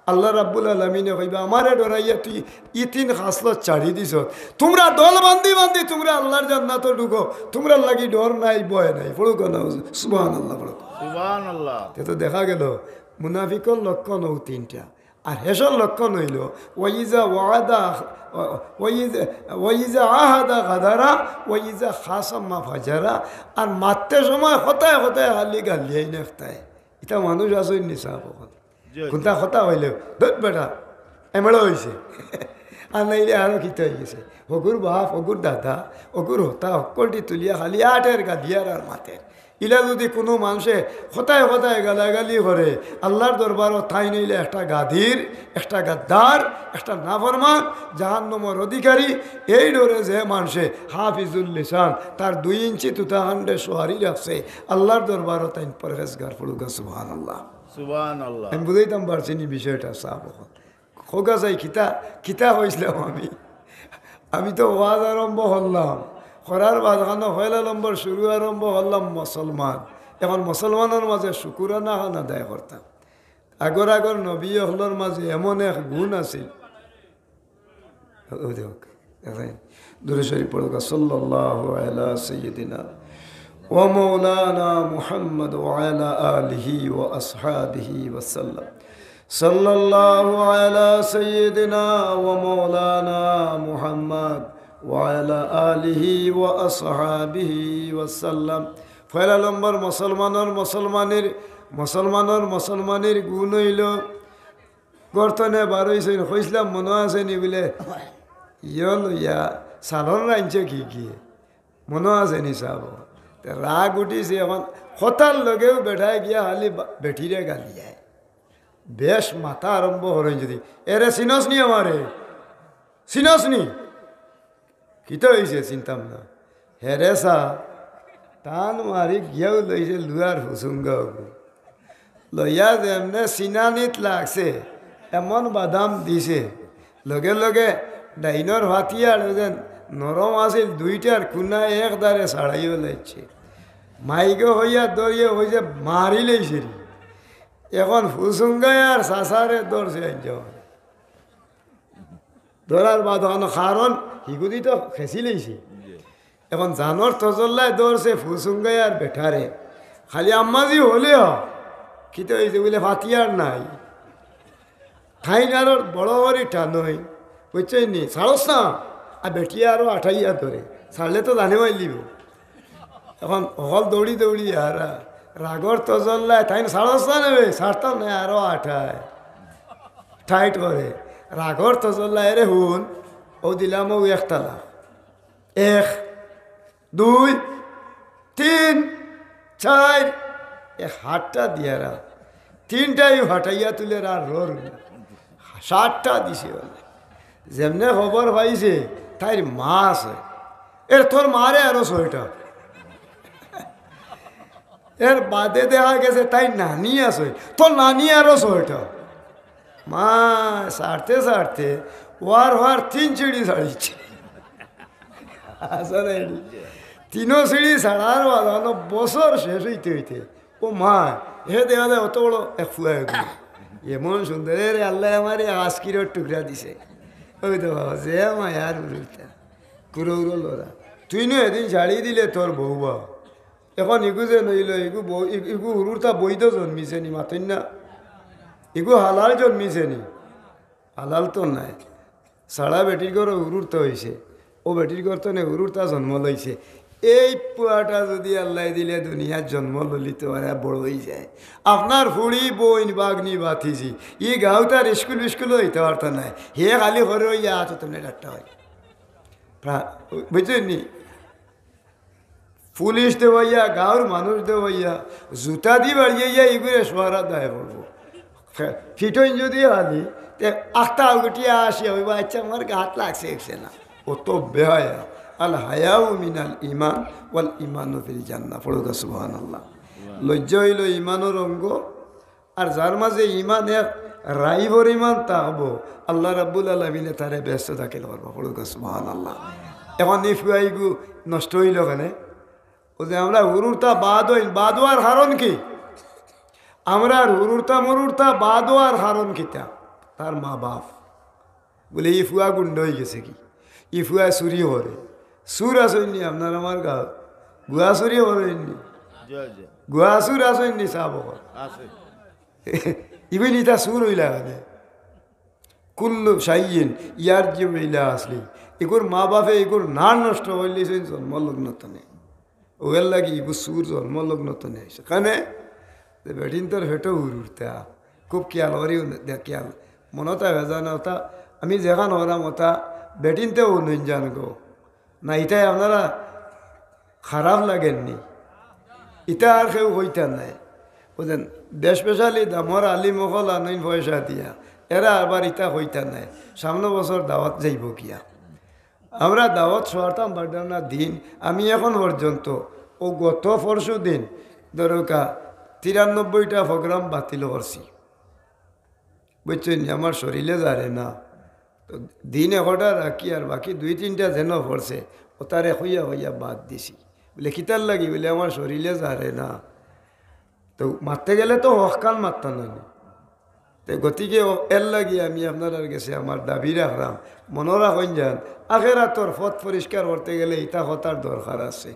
আল্লাহ রাব্বুল আলামিনে কইবা, "আমারে ডরাইয়া তুই ই তিন খাসলত ছাড়ি দিছস। তোমরা দল বান্ধি বান্ধি তোমরা আল্লাহর জান্নাতো ঢুকো, তোমরার লাগি ডর নাই, ভয় নাই।" পড়ুক না, সুবহানাল্লাহ পড়ুক। সুবহানাল্লাহ। তে তো দেখা গেল মুনাফিকর লক্ষণ ও তিনটা। আর হেষর লক্ষণ অইল, "ওয়াইজা ওয়াদা, ওয়াইজা, ওয়াইজা আহাদা গাদারা, ওয়াইজা খাসামা ফাজারা।" আর মাততে সময় কথায় কথায় খালি গালিয়াই নেখতায়। ইতা মানুষ আছইন নি সাব অকল? জি, জি। কুনতা কথা কইলে, "ধুত বেটা, এমড়া অইছে।" আর নাইলে আরো কিতা অই গেছে। হগুর বাপ, হগুর দাদা, হগুর হতা, হক্কলটি তুলিয়া খালি আটের গালিয়ার আর মাতের। ইলা যদি কুনু মানষে কথায় কথায় গালাগালি করে, আল্লাহর দরবারো তাইন অইলে একটা গাদির, একটা গাদ্দার, একটা নাফরমান, জাহান্নামর অধিকারী। এই ডরে যে মানষে হাফিজুল লিসান, তার দুই ইঞ্চি তুতাখানরে সোয়ারি রাখছে, আল্লাহর দরবারো তাইন পরহেজগার। পড়ুক্কা সুবহানাল্লাহ। সুবহানাল্লাহ। আমি বুঝাইতাম পারছি নি বিষয়টা সাব অকল? খোকা চাই কিতা, কিতা কইছিলাম আমি? আমি তো ওয়াজ আরম্ভ করলাম, করার বাদ খানো পয়লা নম্বর শুরু আরম্ভ করলাম মুসলমান। এখন মুসলমানর মাঝে শুকুরানা খান আদায় করতাম। আগর আগর নবী অকলর মাঝে এমন এক গুণ আছিল। ওই দেখো, দেখেন, দুরূদ শরীফ পড়ুক্কা, সাল্লাল্লাহু আলা সাইয়্যিদিনা ওয়া মাওলানা মুহাম্মদ ওয়া আলা আলিহি ওয়া আসহাবিহি ওয়া সাল্লাম। সাল্লাল্লাহু আলা সাইয়্যিদিনা ওয়া মাওলানা মুহাম্মদ ওয়া আলা আলিহি ওয়া আসহাবিহি ওয়া সাল্লাম। পয়লা নম্বর মুসলমানর মুসলমানির, মুসলমানর মুসলমানির গুণ অইল, গর্তনে বারইছইন, কইছলাম, মনো আছে নি? বলে, "ইয়ো লইয়া সালন রাইনছে কি কি?" মনো আছে নি সাব? তে রাগ উঠিছে, এখন কথার লগেও বেটায় গিয়া খালি বা-, বেটিরে গালিয়ায়। বেশ মাতা আরম্ভ করইন যদি, "এরে চিনস নি আমারে? চিনস নি?" কিতা অইছে চিনতাম না। হেরে সা, টান মারি গিয়াও লইছে লুয়ার ফুসুঙ্গা অগু। লইয়া যেমনে সিনানিত লাগছে, এমন বাদাম দিছে, লগে লগে ডাইনর ফাতিয়ার যেন নরম আছিল, দুইটার কুনা এক ধারে ছাড়াইও লাইছে। মাইগো হইয়া দরিয়ে হইছে মারি লইছে রে। এখন ফুসুঙ্গায় আর চাচারে ধরছে আইন যাওয়া। ধরার বাদ অখানো কারণ হিগুদি তো খেছি লইছে। এখন জানর তজল্লায় ধরছে ফুসুঙ্গায় আর বেটারে। খালি আম্মাজি হলে হ, কিতা অইছে? বলে, "ফাতিয়ার নাই।" তাইন আরো বড় করি টানইন, বুঝছইন নি? ছাড়স না। আর বেটিয়ে আরো আটাইয়া ধরে, ছাড়লে তো জানে মারিলিবো। এখন হকল দৌড়ি দৌড়ি আরা, রাগর তজল্লায় তাইন ছাড়স না নেবে, ছাড়তাম না, আরো আটায়, টাইট করে। রাগর তজল্লায়, "এরে হুন, অউ দিলাম অউ এক তালাক।" এক, দুই, তিন, চাইর, এক হাতটা দিয়ারা, তিনটাই ফাটাইয়া তুলের আর রর। সাতটা দিছে বলে। যেমনে খবর পাইছে, তাইর মা আছে, এর তোর মারে আরো ছয়টা। এর বাদে দেখা গেছে তাইর নানি আছে, তোর নানি আরো ছয়টা। মা ছাড়তে ছাড়তে ওয়ার ওয়ার তিন সিঁড়ি ছাড়িছে। আসলে এটি তিনও সিঁড়ি ছাড়ার বাদ অনো বছর শেষ অইতে অইতে, ও মা, হে দেখা যায় অত বড় এক ফুয়া এগু। এমন সুন্দর, এ রে আল্লায় আমারে আজকিরর টুকরা দিছে। ওই তো বাবা, যে মায়ার উরুতা, কুরো উরো লড়া। তুই নু এদিন ছাড়ি দিলে তোর বউবা। এখন ইগু যে নইল, ইগু বউ-, ইগু হুরুরতা বৈধ জন্মিছে নি, মাতইন না? ইগু হালাল জন্মিছে নি? হালাল তো নায়। ছাড়া বেটির ঘরো হুরুরতা অইছে, অউ বেটির ঘর তনে হুরুরতা জন্ম লইছে। এই পুয়াটা যুদি আল্লায় দিলে দুনিয়াত জন্ম ললিত পারে, বড় অইযায়, আপনার ফুড়ি, বইন, বাগনি, বাতিজি, ই গাউত আর ইস্কুল বিস্কুলও অইতে পারতা নায়। হে খালি করে অইয়া আতো তনে ডাক্তার অয়। প্রা-, বুঝছইন নি? পুলিশ দেওয়াইয়া, গাউর মানুষ দেওয়াইয়া, জুতা দি বাড়িয়াইয়া ইগুরে সোয়ারা দায় পড়বো। ফে-, ফিটইন যুদি হালি, তে আখতা উগটিয়া আসিয়া অইবো, "আচ্ছা, আমার গাত লাগছে, একছে না।" অত বেহায়া। আল হায়াউ মিনাল ইমান, ওয়াল ইমানু ফিল জান্নাহ। পড়ুক্কা সুবহানাল্লাহ। লজ্জা অইলো ইমানর অঙ্গ, আর যার মাঝে ইমান এক রাই পরিমাণ থাকবো, আল্লাহ রাব্বুল আলামিনে তারে বেহেস্তো দাখিল করবা। পড়ুক্কা সুবহানাল্লাহ। এখন ই ফুয়া ইগু নষ্ট অইলো কেনে? অউ যে আমরা হুরুরতা বাদ অইন, বাদ অওয়ার কারণ কি? আমরার হুরুরতা মুরুরতা বাদ অওয়ার কারণ কিতা? তার মা বাপ। বলে, "ই ফুয়া গুন্ডা অইগেছে কি? ই ফুয়ায় চুরি করে।" চুর আছইন নি আপনার আমার গাউত? গুয়া চুরি করইন নি? জি, জি। গুয়া চুর আছইন নি সাব অকল? আছে। ইগুইন ইতা চুর অইলা কেনে? কুল্লু শাইইন ইয়ারজিউ ইলা আসলি। ইগুর মা বাপে ইগুর নার নষ্ট করিলিছইন জন্ম লগ্ন তনে। অউ এর লাগি ইগু চুর জন্ম লগ্ন তনে অইছে। কেনে? যে বেটিন্তর পেটো হুরুরতা। খুব খিয়াল করি উন-, দে-, খিয়াল। মনো থাকে জানো অতা, আমি যেখান করাম অতা, বেটিন্তেও হুনইন যান গো। না, ইতায় আপনারা খারাপ লাগের নি? ইতা আর কেউ কইতা নায়। বুঝছইন? দেশপেশালি দামর আলিম অকল আনইন পয়সা দিয়া। এরা আবার ইতা কইতা নায়। সামনো বছর দাওয়াত যাইবো গিয়া। আমরা দাওয়াত সরাইতাম পারতাম না দিন। আমি এখন পর্যন্ত অউ গত পরশু দিন ধরুক্কা তিরানব্বইটা program বাতিল করছি। বুঝছইন নি? আমার শরীলে যারে না। তো দিন একটা রাখি আর বাকি দুই তিনটা যেন পড়ছে, অতারে কইয়া কইয়া বাদ দিছি। বলে, "কিতার লাগি?" বলে, "আমার শরীলে যারে না।" তো মাততে গেলে তো হকখান মাততাম নায় নি। তে গতিকে অউ এর লাগি আমি আপনারার গেছে আমার দাবি রাখরাম, মনো রাখইন যান, আখেরাতর পথ পরিষ্কার করতে গেলে ইতা কথার দরকার আছে।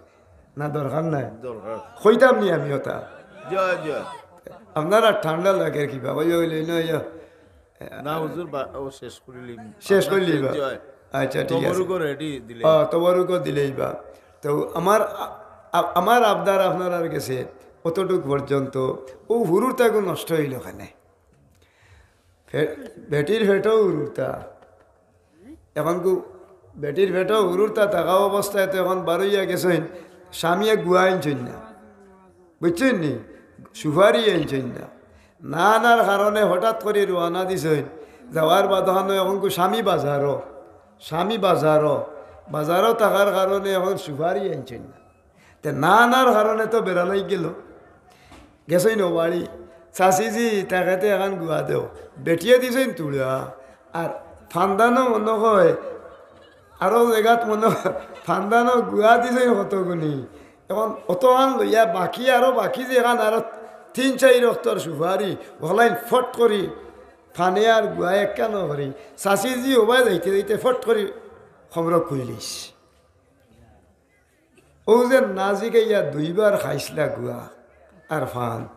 না দরকার নাই? দরকার। কইতাম নি আমি অতা? জয়, জয়। আপনারা ঠান্ডা লাগের কিবা? ওই, ওই, ওই, না, ইয়া। না, হুজুর, বা-, ও শেষ করিলিম। শেষ করিলিবা? জয়। আচ্ছা, ঠিক আছে। তবরুকও ready দিলে। ও, তবরুকও দিলেইবা। তো আমার, আ-, আ-, আমার আবদার আপনারার গেছে অতটুক পর্যন্ত, অউ হুরুরতাগু নষ্ট অইলো কেনে? ফে-, বেটির পেটো হুরুরতা। এখন কু-, বেটির পেটো হুরুরতা থাকা অবস্থায় তো এখন বারইয়া গেছইন, স্বামীয়ে গুয়া আনছইন না, বুঝছইন নি? সুপারি আনছইন না। না আনার কারণে হঠাৎ করি রওয়ানা দিছইন। যাওয়ার বাদে অখানো এখন কু স্বামী বাজারো, স্বামী বাজারো, বাজারো থাকার কারণে এখন সুপারি আনছইন না। তে না আনার কারণে তো বেড়া লাগি গেলো। গেছইন অউ বাড়ি, "চাচিজি, তাকে তে এখান গুয়া দেও।" বেটিয়ে দিছইন তুড়া। আর ফান্দানো মনো কয়, আরো জাগাত মনো কয়, ফান্দানো গুয়া দিছইন কতগুনি। এখন অতখান লইয়া বাকি আরো বাকি যেখান আরো তিন চাইর অক্তর সুপারি, অলাইন ফট করি, ফানে আর গুয়া একখানো করি। চাচিজি অবায় যাইতে যাইতে ফট করি খমরক কইলিছ। অউ যে না জিগাইয়া দুইবার খাইছলা গুয়া আর ফান,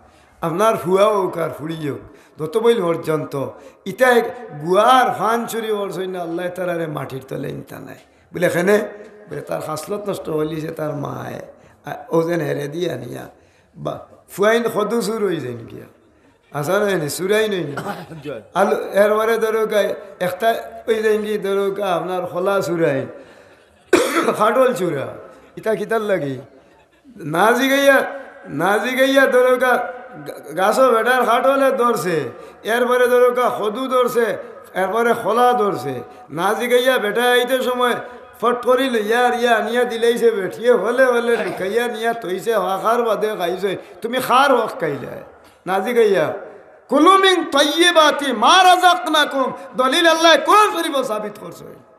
আপনার ফুয়া অউক আর ফুড়ি অউক, যত বইল পর্যন্ত ইতায় গুয়ার ফান চুরি করছইন না, আল্লায় তারারে মাটির তলে নিতা নায়। বুলে, "কেনে?" বুলে, "তার খাসলত নষ্ট করিলিছে তার মায়, আ, অউ যেন হেরে দিয়া নিয়া।" বা, ফুয়াইন কদু চুর অইযাইন গিয়া। আছা নায় নি, চুরাইন অইন না। জয়। আলু, এরপরে ধরউক্কা, একটা অইযাইন কি ধরউক্কা, আপনার কলা চুরাইন, কাঠল চুরা, ইতা কিতার লাগি? না জিগাইয়া, না জিগাইয়া ধরউক্কা, গা-, গাছো বেটার কাঠলে ধরছে, এরপরে ধরউক্কা কদু ধরছে, এরপরে কলা ধরছে। না জিগাইয়া বেটায় আইতে সময় ফট করি লইয়া আর ইয়া আনিয়া দিলাইছে বেটিয়ে, হলে হলে লুকাইয়া নিয়া থইছে, হক কার বাদে খাইছে। তুমি কার হক খাইলায়? না জিগাইয়া। কুলু মিন তাইয়্যিবাতি মা রাযাকনাকুম। দলিল আল্লায় কুরআন শরীফো সাবিত করছে।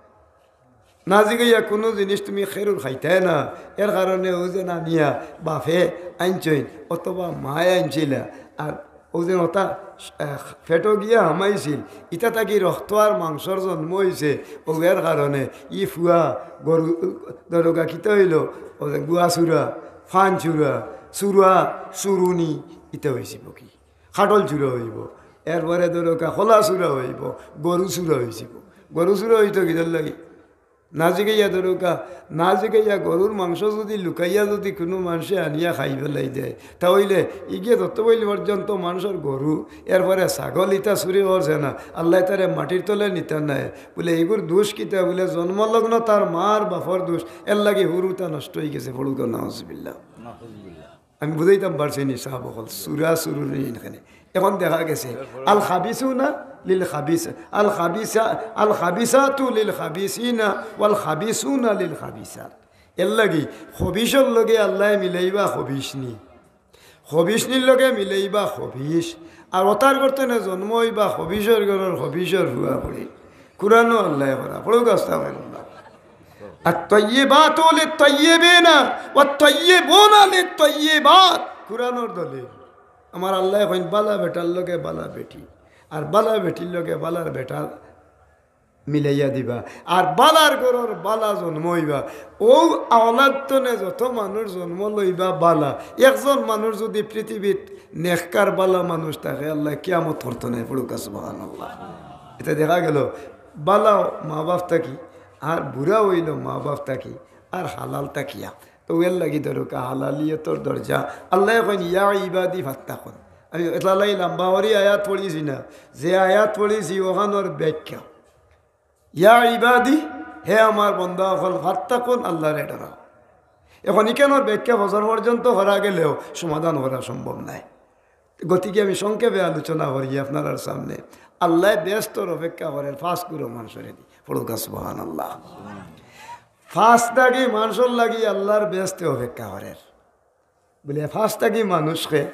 না জিগাইয়া কুনু জিনিস তুমি খেউর খাইতায় না, এর কারণে অউ যে না নিয়া বাপে আনছইন অথবা মায় আনছিলা, আর অউ যে অটা, আহ, পেটো গিয়া হামাইছিল, ইতা থাকি রক্ত আর মাংসর জন্ম অইছে, অউ এর কারণে ই ফুয়া গরু, ধরউক্কা কিতা অইলো, অউ যে গুয়া চুরা, ফান চুরা, চুরা, চুরুনি, ইতা অইছে বকি। কাঠল চুরা অইবো, এরপরে ধরউক্কা কলা চুরা অইবো, গরু চুরা অইযিবো। গরু চুরা অইতো কিতার লাগি? না জিগাইয়া ধরউক্কা, না জিগাইয়া গরুর মাংস যুদি লুকাইয়া যুদি কুনু মানষে আনিয়া খাইফেলাই দেয়, তা অইলে ইগিয়ে যত বইল পর্যন্ত মানষর গরু, এরপরে ছাগল ইতা চুরি করছে না, আল্লায় তারে মাটির তলে নিতা নায়। বুলে, "ইগুর দুষ কিতা?" বুলে, "জন্মলগ্ন তার মার বাপর দুষ, এর লাগি হুরুতা নষ্ট অইগেছে।" পড়উক্কা, নাউজুবিল্লাহ। নাউজুবিল্লাহ। আমি বুঝাইতাম পারছি নি সাব অকল, চুরা চুরুনি ইনখানে। এখন দেখা গেছে, আল খাবিসুনা লিল খাবিস, আল খাবিসা, আল খাবিসাতু লিল খাবিসিনা, ওয়াল খাবিসুনা লিল খাবিসাত। এর লাগি খবিসর লগে আল্লায় মিলাইবা খবিসনি, খবিসনির লগে মিলাইবা খবিস। আর অতার গর্ত থনে জন্ম অইবা খবিসর ঘরর খবিসর ফুয়া ফুড়ি। কুরআনো আল্লায় কইরা, পড়উক্কা আস্তাগফিরুল্লাহ। আত-তাইয়্যিবাতু লিত-তাইয়্যিবিনা ওয়াত-তাইয়্যিবুনা লিত-তাইয়্যিবাত। কুরআনর দলিল। আমার আল্লায় কইন, বালা বেটার লগে বালা বেটি, আর বালা বেটির লগে বালার বেটা মিলাইয়া দিবা, আর বালার ঘরর বালা জন্ম অইবা। অউ আওলাদ থনে যত মানুষ জন্ম লইবা বালা, একজন মানুষ যুদি পৃথিবীত নেককার বালা মানুষ থাকে, আল্লায় কিয়ামত করতো নায়। পড়উক্কা সুবহানাল্লাহ। ইতা দেখা গেলো, বালা মা বাপ থাকি, আর বুরা অইলো মা বাপ থাকি, আর হালাল থাকিয়া। তো এর লাগি ধরউক্কা হালালিয়তর দরজা। আল্লায় কইন, "ইয়া ইবাদি ফাত্তাকুন।" আমি এতলা লাম্বা করি আয়াত পড়ছি না, যে আয়াত পড়ছি অখানর ব্যাখ্যা। "ইয়া ইবাদি, হে আমার বন্দা অকল, ফাত্তাকুন, আল্লারে ডরাও।" এখন ইখানর ব্যাখ্যা বছর পর্যন্ত করা গেলেও সমাধান করা সম্ভব নায়। গতিকে আমি সংক্ষেপে আলোচনা করি আপনারার সামনে। আল্লায় বেহেস্তর অপেক্ষা করের পাঁচ গুরু মানষরে দি। পড়উক্কা সুবহানাল্লাহ। পাঁচ দাগি মানষর লাগি আল্লার বেহেস্তে অপেক্ষা করের। বুলে, পাঁচ দাগি মানুষ কে?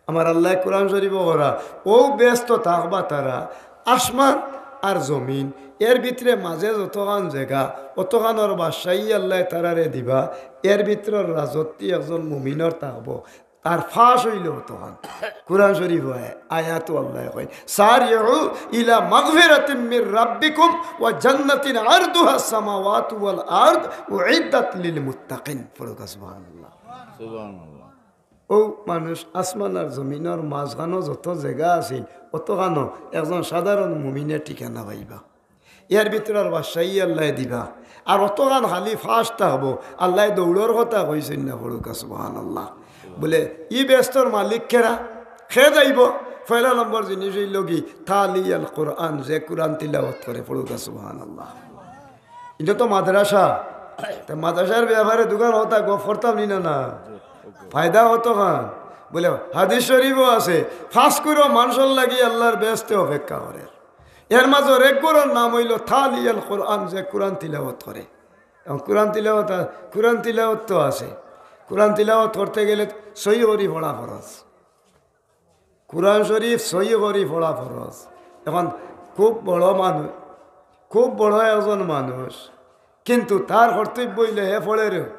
আমার আল্লায় কুরআন শরীফো কইরা, অউ বেহেস্তো থাকবা তারা, আসমান আর জমিন, এর ভিতরে মাঝে যতখান জাগা, অতখানর বাদশাহী আল্লায় তারারে দিবা, এর ভিতরর রাজত্বি একজন মুমিনর থাকবো। আর পাঁচ অইলো অতখান। কুরআন শরীফো আয়াতো আল্লায় কইন, "সারিউ ইলা মাগফিরাতিম মির রাব্বিকুম ওয়া জান্নাতিন আরদুহাস সামাওয়াতু ওয়াল আরদ উইদ্দাত লিল মুত্তাকিন।" পড়উক্কা সুবহানাল্লাহ। সুবহানাল্লাহ। অউ মানুষ আসমান আর জমিনর মাঝখানো যত জাগা আছিল, অতখানো একজন সাধারণ মুমিনে ঠিকানা পাইবা। এর ভিতরর বাদশাহী আল্লায় দিবা। আর অতখান খালি পাঁচ থাকবো, আল্লায় দৌড়র কথা কইছইন না, পড়উক্কা সুবহানাল্লাহ। বুলে, ই বেহেস্তর মালিক কেরা? কে যাইবো? পয়লা নম্বর জিনিস অইলো গি, তালিয়াল কুরআন, যে কুরআন তিলাওয়াত করে, পড়উক্কা সুবহানাল্লাহ। ইটা তো মাদ্রাসা, তে মাদ্রাসার ব্যাপারে দুগার কথা গফ করতাম নি না, না? ফায়দা অতখান। বুলে, হাদিস শরীফো আছে, পাঁচ গুরু মানষর লাগি আল্লার বেহেস্তে অপেক্ষা করের। এর মাঝর এক গুরুর নাম অইলো তালিয়াল কুরআন, যে কুরআন তিলাওয়াত করে। এখন কুরআন তিলাওয়াত আ-, কুরআন তিলাওয়াত তো আছে। কুরআন তিলাওয়াত করতে গেলে সহি করি পড়া ফরজ। কুরআন শরীফ সহি করি পড়া ফরজ। এখন খুব বড় মানুষ, খুব বড় একজন মানুষ, কিন্তু তার কর্তব্য অইলো হে পড়ের,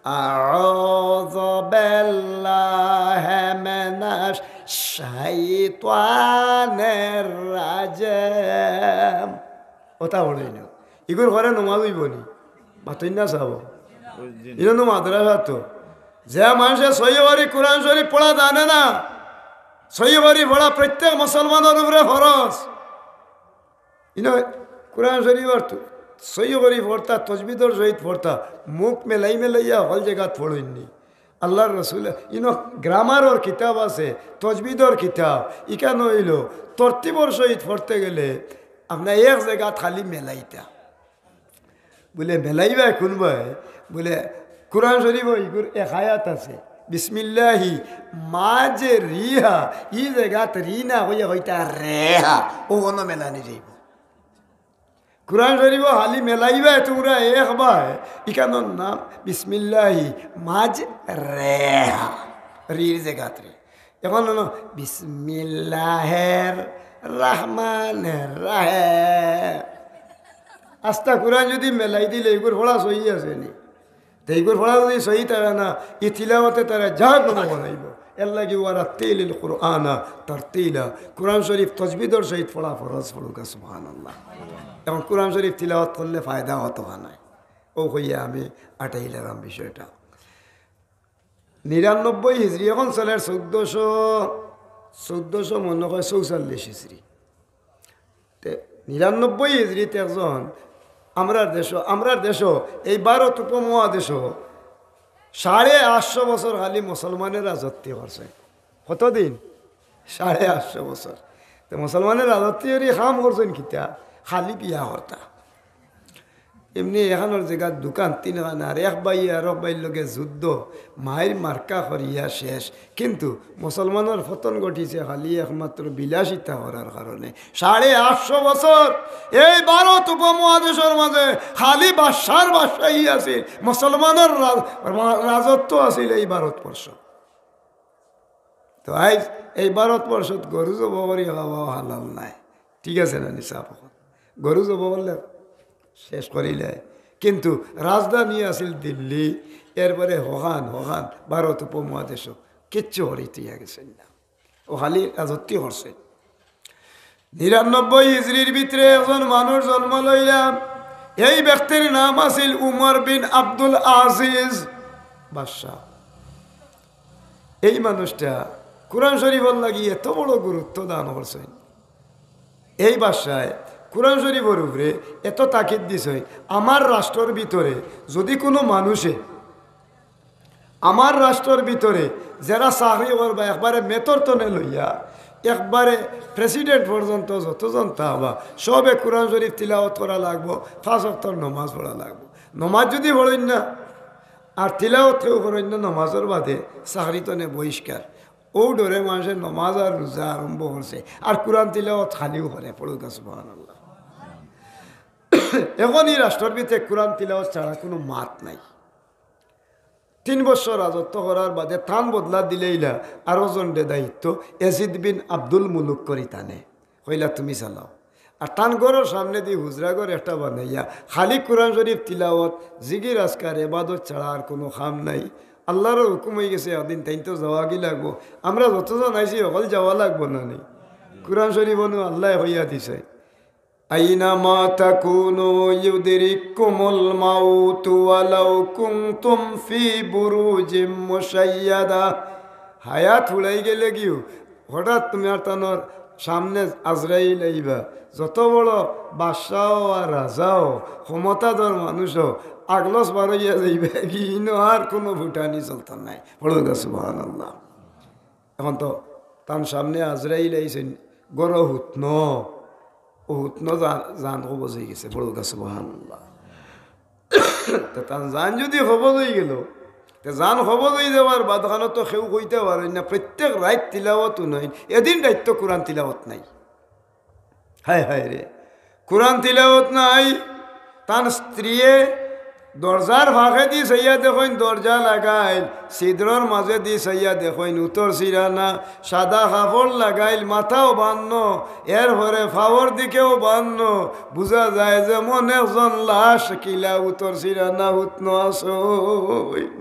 "আউযু বিল্লাহি মিনাশ শাইতানির রাজিম।" অতা পড়ইন। ইগুর পরে নমাজ অইবো নি? মাতইন না চাবো। ইনো নু মাদ্রাসা তো। যে মানষে সহি করি কুরআন শরীফ পড়া জানে না, সহি করি পড়া প্রত্যেক মুসলমানর উপরে ফরজ। ইনো কোরআন শরীফর তু-, সহি করি পড়তা, তজবিদর সহিত পড়তা, মুখ মেলাই মেলাইয়া হকল জাগাত পড়ইননি। আল্লাহর রসুল, ইনো গ্রামারর কিতাব আছে, তজবিদর কিতাব, ইখান অইলো তরতিবর সহিত পড়তে গেলে আপনার এক জাগাত খালি মেলাইতা। বুলে, মেলাইবায় কুনবায়? বুলে, কোরআন শরীফো ইগুর এক আয়াত আছে, বিসমিল্লাহি মাজরিহা, ই জাগাত রি না কইয়া কইতা রেহা, অউ অনো মেলানি যাইবো। কোরআন শরীফো খালি মেলাইবায় তুমরা একবায়, ইখানর নাম বিসমিল্লাহি মাজরেহা, রির জাগাত রি। অখন অনো বিসমিল্লাহির রহমানির রহিম। আস্তা কোরআন যুদি মেলাই দিলে ইগুর পড়া সহি আছে নি? তে ইগুর পড়া যুদি সহি থাকে না, ই তিলাওয়াতে তারা জাহান্নামো বানাইবো। এরলাগি ওয়ারাত্তিলিল কুরআনা তারতিলা। কোরআন শরীফ তজবিদর সহিত পড়া ফরজ, পড়ুক্কা সুবহানাল্লাহ। অখন কোরআন শরীফ তিলাওয়াত করলে ফায়দা অতো নায়। অউ কইয়া আমি আটাইলাইরাম বিষয়টা। নিরানব্বই হিজরি, অখন চলের চৌদ্দশো, চৌদ্দশো মনো অয় চৌচল্লিশ হিজরি। তে নিরানব্বই হিজরিত একজন আমরার দেশো, আমরার দেশো, এই ভারত উপমহাদেশো সাড়ে আটশো বছর খালি মুসলমানে রাজত্ব করছে। কতদিন? সাড়ে আটশো বছর। তে মুসলমানে রাজত্ব করি কাম করছইন কিতা? খালি বিয়া করতা। এমনে এখানর জাগাত দুকান তিনখান, আর এক ভাইয়ে আরক ভাইর লগে যুদ্ধ, মাইর মার্কা করিয়া শেষ। কিন্তু মুসলমানর পতন ঘটিছে খালি একমাত্র বিলাসিতা করার কারণে। সাড়ে আটশো বছর এই ভারত উপমহাদেশর মাঝে খালি বাদশার বাদশাহী আছিল, মুসলমানর রাজ-, রা-, রাজত্ব আছিল এই ভারতবর্ষ। তো আইজ এই ভারতবর্ষত গরু জব করি খাওয়াও হালাল নায়, ঠিক আছে না নি সাব? গরু জব করলে শেষ করিলে, কিন্তু রাজধানী আছিল দিল্লি, এরপরে হখান হখান ভারত উপমহাদেশো কিচ্ছু করি থইয়া গেছইন না, অউ খালি রাজত্ব করছে। নিরানব্বই হিজরির ভিতরে একজন মানুষ জন্ম লইলা, এই ব্যক্তির নাম আছিল উমর বিন আব্দুল আজিজ বাদশাহ। এই মানুষটা কোরআন শরীফর লাগি এত বড় গুরুত্ব দান করছইন, এই বাদশায় কোরআন শরীফর উপরে এত তাকিদ দিছইন, আমার রাষ্ট্রর ভিতরে যুদি কুনু মানুষে, আমার রাষ্ট্রর ভিতরে যেরা চাকরি করবা, একবারে মেতর তনে লইয়া একবারে প্রেসিডেন্ট পর্যন্ত যতজন থাকবা, সবে কোরআন শরীফ তিলাওয়াত করা লাগবো, পাঁচ ওয়াক্তর নমাজ পড়া লাগবো। নমাজ যুদি পড়ইন না, আর তিলাওয়াত কেউ করইন না, নমাজর বাদে চাকরি তনে বহিষ্কার। অউ ডরে মানষে নমাজ আর রোজা আরম্ভ করছে, আর কোরআন তিলাওয়াত খালিউ করে, পড়ুক্কা সুবহানাল্লাহ। অখন ই রাষ্ট্রর ভিতরে কোরআন তিলাওয়াত ছাড়া কুনু মাত নাই। তিন বছর রাজত্ব করার বাদে তান বদলা দিলাইলা আরক জনরে দায়িত্ব, এজিদ বিন আব্দুল মুলুক করি তানে কইলা, "তুমি চালাও।" আর তান ঘরর সামনেদি হুজরা ঘর একটা বানাইয়া খালি কোরআন শরীফ তিলাওয়াত, জিকির আজকার, এবাদত ছাড়া আর কুনু কাম নাই। আল্লাহর হুকুম অইগেছে, একদিন তাইন তো যাওয়াগি লাগবো। আমরা যতজন আইছি, হকল যাওয়া লাগবো না নি? কোরআন শরীফ অনু আল্লায় কইয়া দিছে, "আইনামা তাকুনু ইউদরিককুমুল মাউতু ওয়ালাউ কুনতুম ফি বুরুজিম মুশাইয়াদা।" হায়াত ফুরাই গেলেগিউ হঠাৎ তুমার তানর সামনে আজরাইল আইবা। যত বড় বাদশাও আর রাজাও, ক্ষমতাধর মানুষও, আগলস বার অইয়া যাইবা, ইনো আর কুনু ফুটানি চলতো নায়। পড়ুক্কা সুবহানাল্লাহ। অখন তো তান সামনে আজরাইল আইছইন, ঘরো হুতনো, অউ হুতনো জা-, জান কবজ অইগেছে, পড়ুক্কা সুবহানাল্লাহ। তো তান জান যুদি কবজ অইগেলো, তে জান কবজ অইযাওয়ার বাদখানো তো কেউ কইতা পারইন না, প্রত্যেক রাইত তিলাওয়াত হুনইন, এদিন রাইত তো কোরআন তিলাওয়াত নাই। হায় হায় রে, কোরআন তিলাওয়াত নাই। তান স্ত্রীয়ে দরজার ফাঁকেদি চাইয়া দেখইন দরজা লাগাইল, ছিদ্রর মাজেদি চাইয়া দেখইন উতর ছিড়া না, সাদা কাপড় লাগাইল, মাথাও বান্ধনো, এরপরে পাওর দিকেও বান্ধনো। বুঝা যায় যেমন একজন লাশ, কিলা উতর ছিড়া না হুতনো আছইন।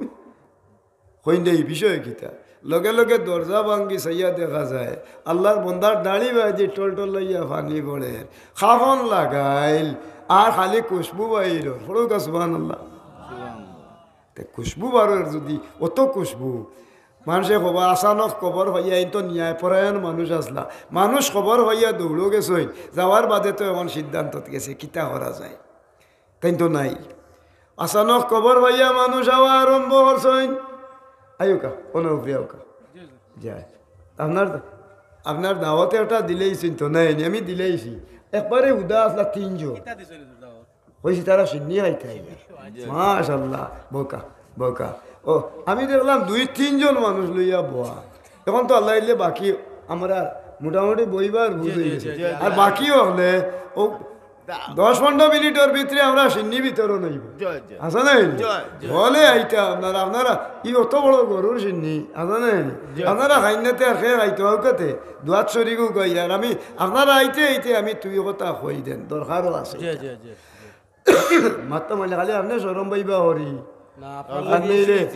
কইন দে ই বিষয় কিতা? লগে লগে দরজা ভাঙ্গি চাইয়া দেখা যায়, আল্লাহর বন্দার দাড়ি বায়দি টলটল অইয়া পানি পড়ের। কাফন লাগাইল, আর খালি খুশবু বাইরর। পড়ুক্কা সুবহানাল্লাহ। তে খুশবু বারর যুদি, অত খুশবু, মানষে কবা, আচানক খবর পাইয়া, এইন তো ন্যায়পরায়ণ মানুষ আছলা, মানুষ খবর পাইয়া দৌড়ো গেছইন, যাওয়ার বাদে তো এখন সিদ্ধান্তত গেছে, কিতা করা যায়? তাইন তো নাই। আচানক খবর পাইয়া মানুষ আওয়া আরম্ভ করছইন। আইউক্কা, অনো উপরে আউক্কা। যায়। আপনার, আপনার দাওয়াতে একটা দিলাইছইন তো, নাই নি, আমি দিলাইছি। একবারে হুদা আছলা তিনজন। কিতা দিছইন হুদা? কইছি তারা শিন্নি খাইতা আইবা। মাশাআল্লাহ, বউক্কা, বউক্কা। ও, আমি দেখলাম দুই তিনজন মানুষ লইয়া বওয়া। এখন তো আল্লাহ দিলে বাকি আমরা মোটামুটি বইবার বুঝ অইগেছে। জি, জি, জি। আর বাকি অকলে ও দশ পনেরো মিনিটর ভিতরে আমরা শিন্নি বিতরণ অইবো। জি, জি। আছে নাই? জি, জি। অকলে আইতা আপনারা, আপনারা ই অত বড় গরুর শিন্নি, আছে নাই? জি। আপনারা খাইন না তে আর কে খাইতো, আউক্কা তে, দুয়াত শরিক অউক্কা। আর আমি, আপনারা আইতে আইতে আমি দুই কথা কই দেন, দরকারও আছে। জি, জি, জি, জি। মাততাম অইলে খালি আপনে শরম পাইবা করি। না, আপনার আর লাগি নইলে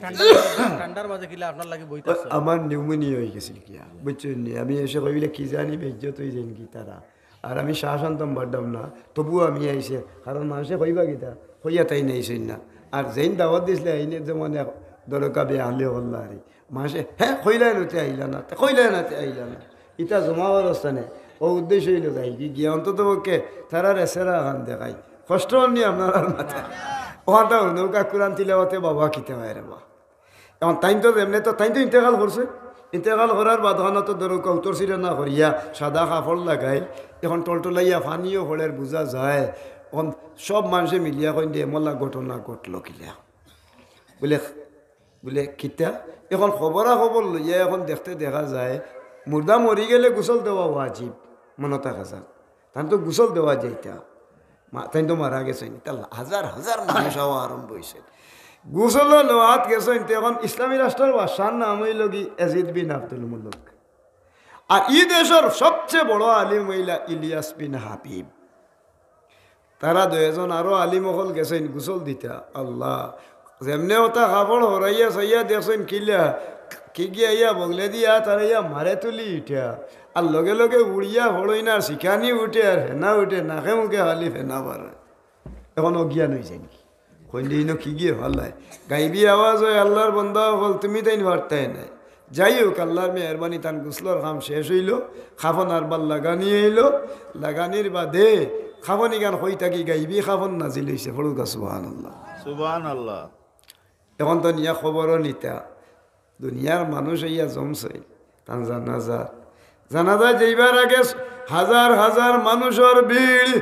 ঠান্ডার মাঝে, ঠান্ডার মাঝে কিলা আপনার লাগি বইতাছে। আমার নিউমোনিয়া অইগেছিল কিয়া, বুঝছইন নি? আমি এসে কইলে কি জানি বেইজ্জত অইযাইন কি তারা। আর আমি শ্বাস আনতাম পারতাম না, তবুও আমি আইছি। কারণ মানষে কইবা কিতা, কইয়া তাইন আইছইন না। আর যেইন দাওয়াত দিছলা, এইন যেমন এক দরকা বেআহলি অকললা আরি। মানষে, "হে, কইলায় না তে আইলা না, তে কইলায় না তে আইলা না।" ইতা জমা অবস্থানে, ও উদ্দেশ্য অইলো যাই কি গিয়া অন্তত পক্ষে তারারে চেহারা খান দেখাই। কষ্ট অর নি আপনারার মাথা। অখানটা অইলো, নৌকা কুরআন তিলাওয়াতে বাবা কিতা অয় রে বা। এখন তাইন তো যেমনে তো, তাইন তো ইন্তেকাল করছে। ইন্তেকাল করার বাদ অখানো তো ধরো কেউ উত্তর সিরে না করিয়া সাদা কাপড় লাগাই, এখন টলটলাইয়া পানিও পড়ের বুঝা যায়। এখন সব মানষে মিলিয়া কইন দে, "মোল্লা, ঘটনা ঘটলো কিলা?" বুলে, বুলে, "কিতা?" এখন খবরা খবর লইয়া এখন দেখতে দেখা যায়, মুর্দা মরি গেলে গোসল দেওয়া ওয়াজিব, মনো থাকা যার। তান তো গোসল দেওয়া যাইতা। মা-, তাইন তো মারা গেছইন। ইতা হাজার হাজার মানুষ আওয়া আরম্ভ অইছে। গোসল লওয়াত গেছইন, তে এখন ইসলামী রাষ্ট্রর বাদশার নাম অইলো গি এজিদ বিন আব্দুল মুলুক। আর ই দেশর সবচেয়ে বড় আলিম অইলা ইলিয়াস বিন হাবিব। তারা দুইজন আরো আলিম অকল গেছইন গোসল দিতা। আল্লাহ, যেমনে অতা কাপড় হরাইয়া চাইয়া দেখছইন কিলা, কিগি আইয়া বগলেদি আত হারাইয়া মারে তুলি ইটা। আর লগে লগে উড়িয়া পড়ইন আর শিকানি উঠে আর ফেনা উঠে, নাকে মুখে খালি ফেনা বারয়। এখন অজ্ঞান অইযাইন কি? কইন দে ইনো কিগিয়ে ফালায়। গাইবি আওয়াজ অয়, "আল্লার বন্দা অকল, তুমি তাইন পারতায় নায়।" যাই হউক, আল্লার মেহেরবানি, তান গোসলর কাম শেষ অইলো, কাফন আরবার লাগানি অইলো, লাগানির বাদে কাফন ইখান কই থাকি গাইবি কাফন নাজিল অইছে, পড়ুক্কা সুবহানাল্লাহ। সুবহানাল্লাহ। এখন তো নিয়া খবরও নিতা, দুনিয়ার মানুষ অইয়া জমছে, তান জানাজা, জানাজা যাইবার আগে হাজার হাজার মানুষর ভিড়।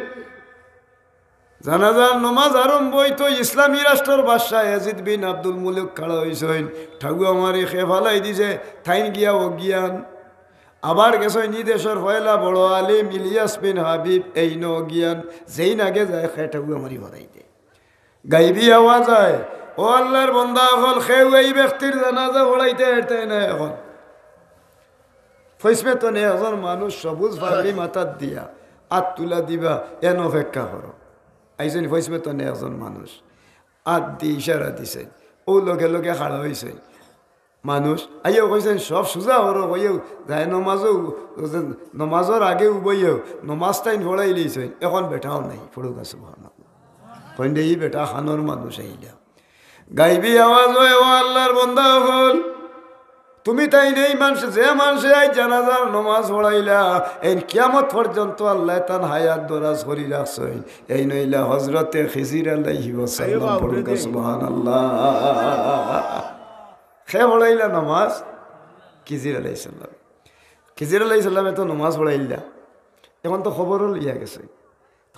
জানাজার নমাজ আরম্ভ অইতো, ইসলামী রাষ্ট্রর বাদশা এজিদ বিন আব্দুল মুলুক খাড়া অইছইন, ঠাউয়া মারি কে ফালাই দিছে, তাইন গিয়া অজ্ঞান। আবার গেছইন ই দেশর পয়লা বড় আলিম ইলিয়াস বিন হাবিব, এইনও অজ্ঞান, যেইন আগে যায় কে ঠাউয়া মারি ফালাই দে। গাইবি আওয়াজ অয়, "ও আল্লার বন্দা অকল, কেউ এই ব্যক্তির জানাজা পড়াইতে পারতায় না এখন।" ফইছমেতনে একজন মানুষ সবুজ পাগড়ি মাথাত দিয়া আত তুলা দিবা, এন অপেক্ষা করো। আইছইন ফইছমেতনে একজন মানুষ, আত দি ইশারা দিছইন, অউ লগে লগে খাড়া অইছইন। মানুষ আইয়াও কইছইন, "সব সুজা করো," কইয়াও যায় নমাজও, নমাজর আগে উবাইয়াও নমাজ তাইন পড়াইলিছইন, এখন বেটাও নাই, পড়ুক্কা সুবহানাল্লাহ। কইন দে ই বেটা খানোর মানুষ আইলা। গাইবি আওয়াজ অয়, "ও আল্লার বন্দা অকল, তুমি তাইন এই মানষে, যে মানষে আইজ জানাজার নমাজ পড়াইলা, এইন কিয়ামত পর্যন্ত আল্লায় তান হায়াত দরাজ করি রাখছইন।" এইন অইলা হজরতে খিজির আলাইহি ওয়াসাল্লাম। আরে বাপ রে। পড়ুক্কা সুবহানাল্লাহ। কে পড়াইলা নমাজ? খিজির আলাইহিস সালাম। খিজির আলাইহিস সালামে তো নমাজ পড়াইলা। এখন তো কবরও লইয়া গেছে।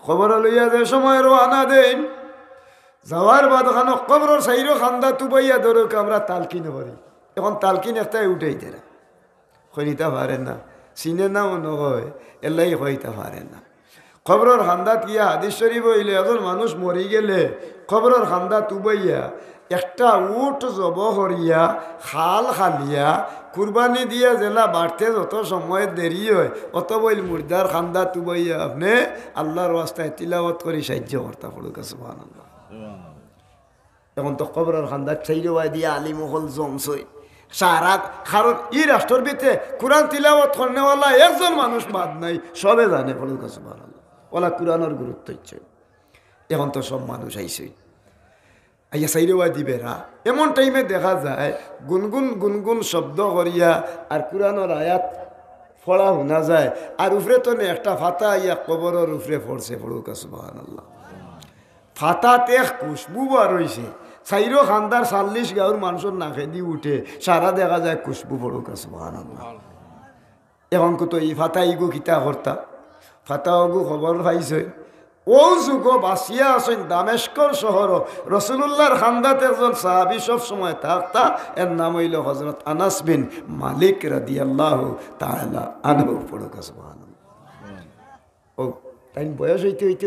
কবরও লইয়া যে সময় রওয়ানা দেইন, যাওয়ার বাদ অখানো কবরর চাইরো কান্দাত উবাইয়া ধরুক্কা আমরা তালকিন করি। এখন তালকিন একটাই উঠাই দেরা। কইন ইতা পারে না, চিনে না মনো অয়, এরলাগি কয় ইতা পারে না। কবরর কান্দাত গিয়া, হাদিস শরিফো অইলো, একজন মানুষ মরি গেলে কবরর কান্দাত উবাইয়া একটা উট জবো করিয়া, খাল খালিয়া, কুরবানি দিয়া যেলা বাড়তে যত সময় দেরি অয়, অত বইল মুর্দার কান্দাত উবাইয়া আপনে আল্লার ওয়াস্তায় তিলাওয়াত করি সাইয্য করতা, পড়ুক্কা সুবহানাল্লাহ। সুবহানাল্লাহ। এখন তো কবরর কান্দাত চাইরোবায়দি আলিম অকল জমছইন। সারা, কারণ ই রাষ্ট্রর ভিতরে কুরআন তিলাওয়াত করনেওয়ালা একজন মানুষ বাদ নাই, সবে জানে, পড়ুক্কা সুবহানাল্লাহ। অউলা কুরআনর গুরুত্ব অইছে। এখন তো সব মানুষ আইছইন। আইয়া চাইরোবায়দি বেড়া। এমন টাইমে দেখা যায় গুনগুন গুনগুন শব্দ করিয়া আর কুরআনর আয়াত পড়া হুনা যায়, আর উপরে তনে একটা ফাতা আইয়া কবরর উপরে পড়ছে, পড়ুক্কা সুবহানাল্লাহ। ফাতাত এক খুশবু বার অইছে, চাইরো কান্দার চল্লিশ গাঁওর মানষর নাকেদি উঠে, সারা দেখা যায় খুশবু, পড়ুক্কা সুবহানাল্লাহ। এখন কত ই ফাতা ইগু কিতা করতা? ফাতা ওগু খবর পাইছে। অউ যুগো বাঁচিয়া আছইন দামেস্কর শহরো রাসুলুল্লাহর কান্দাত একজন সাহাবী সব সময় থাকতা, এর নাম অইলো হযরত আনাস বিন মালিক রাদিয়াল্লাহু তাআলা আনহু। পড়ুক্কা সুবহানাল্লাহ। ও, তাইন বয়স অইতে অইতে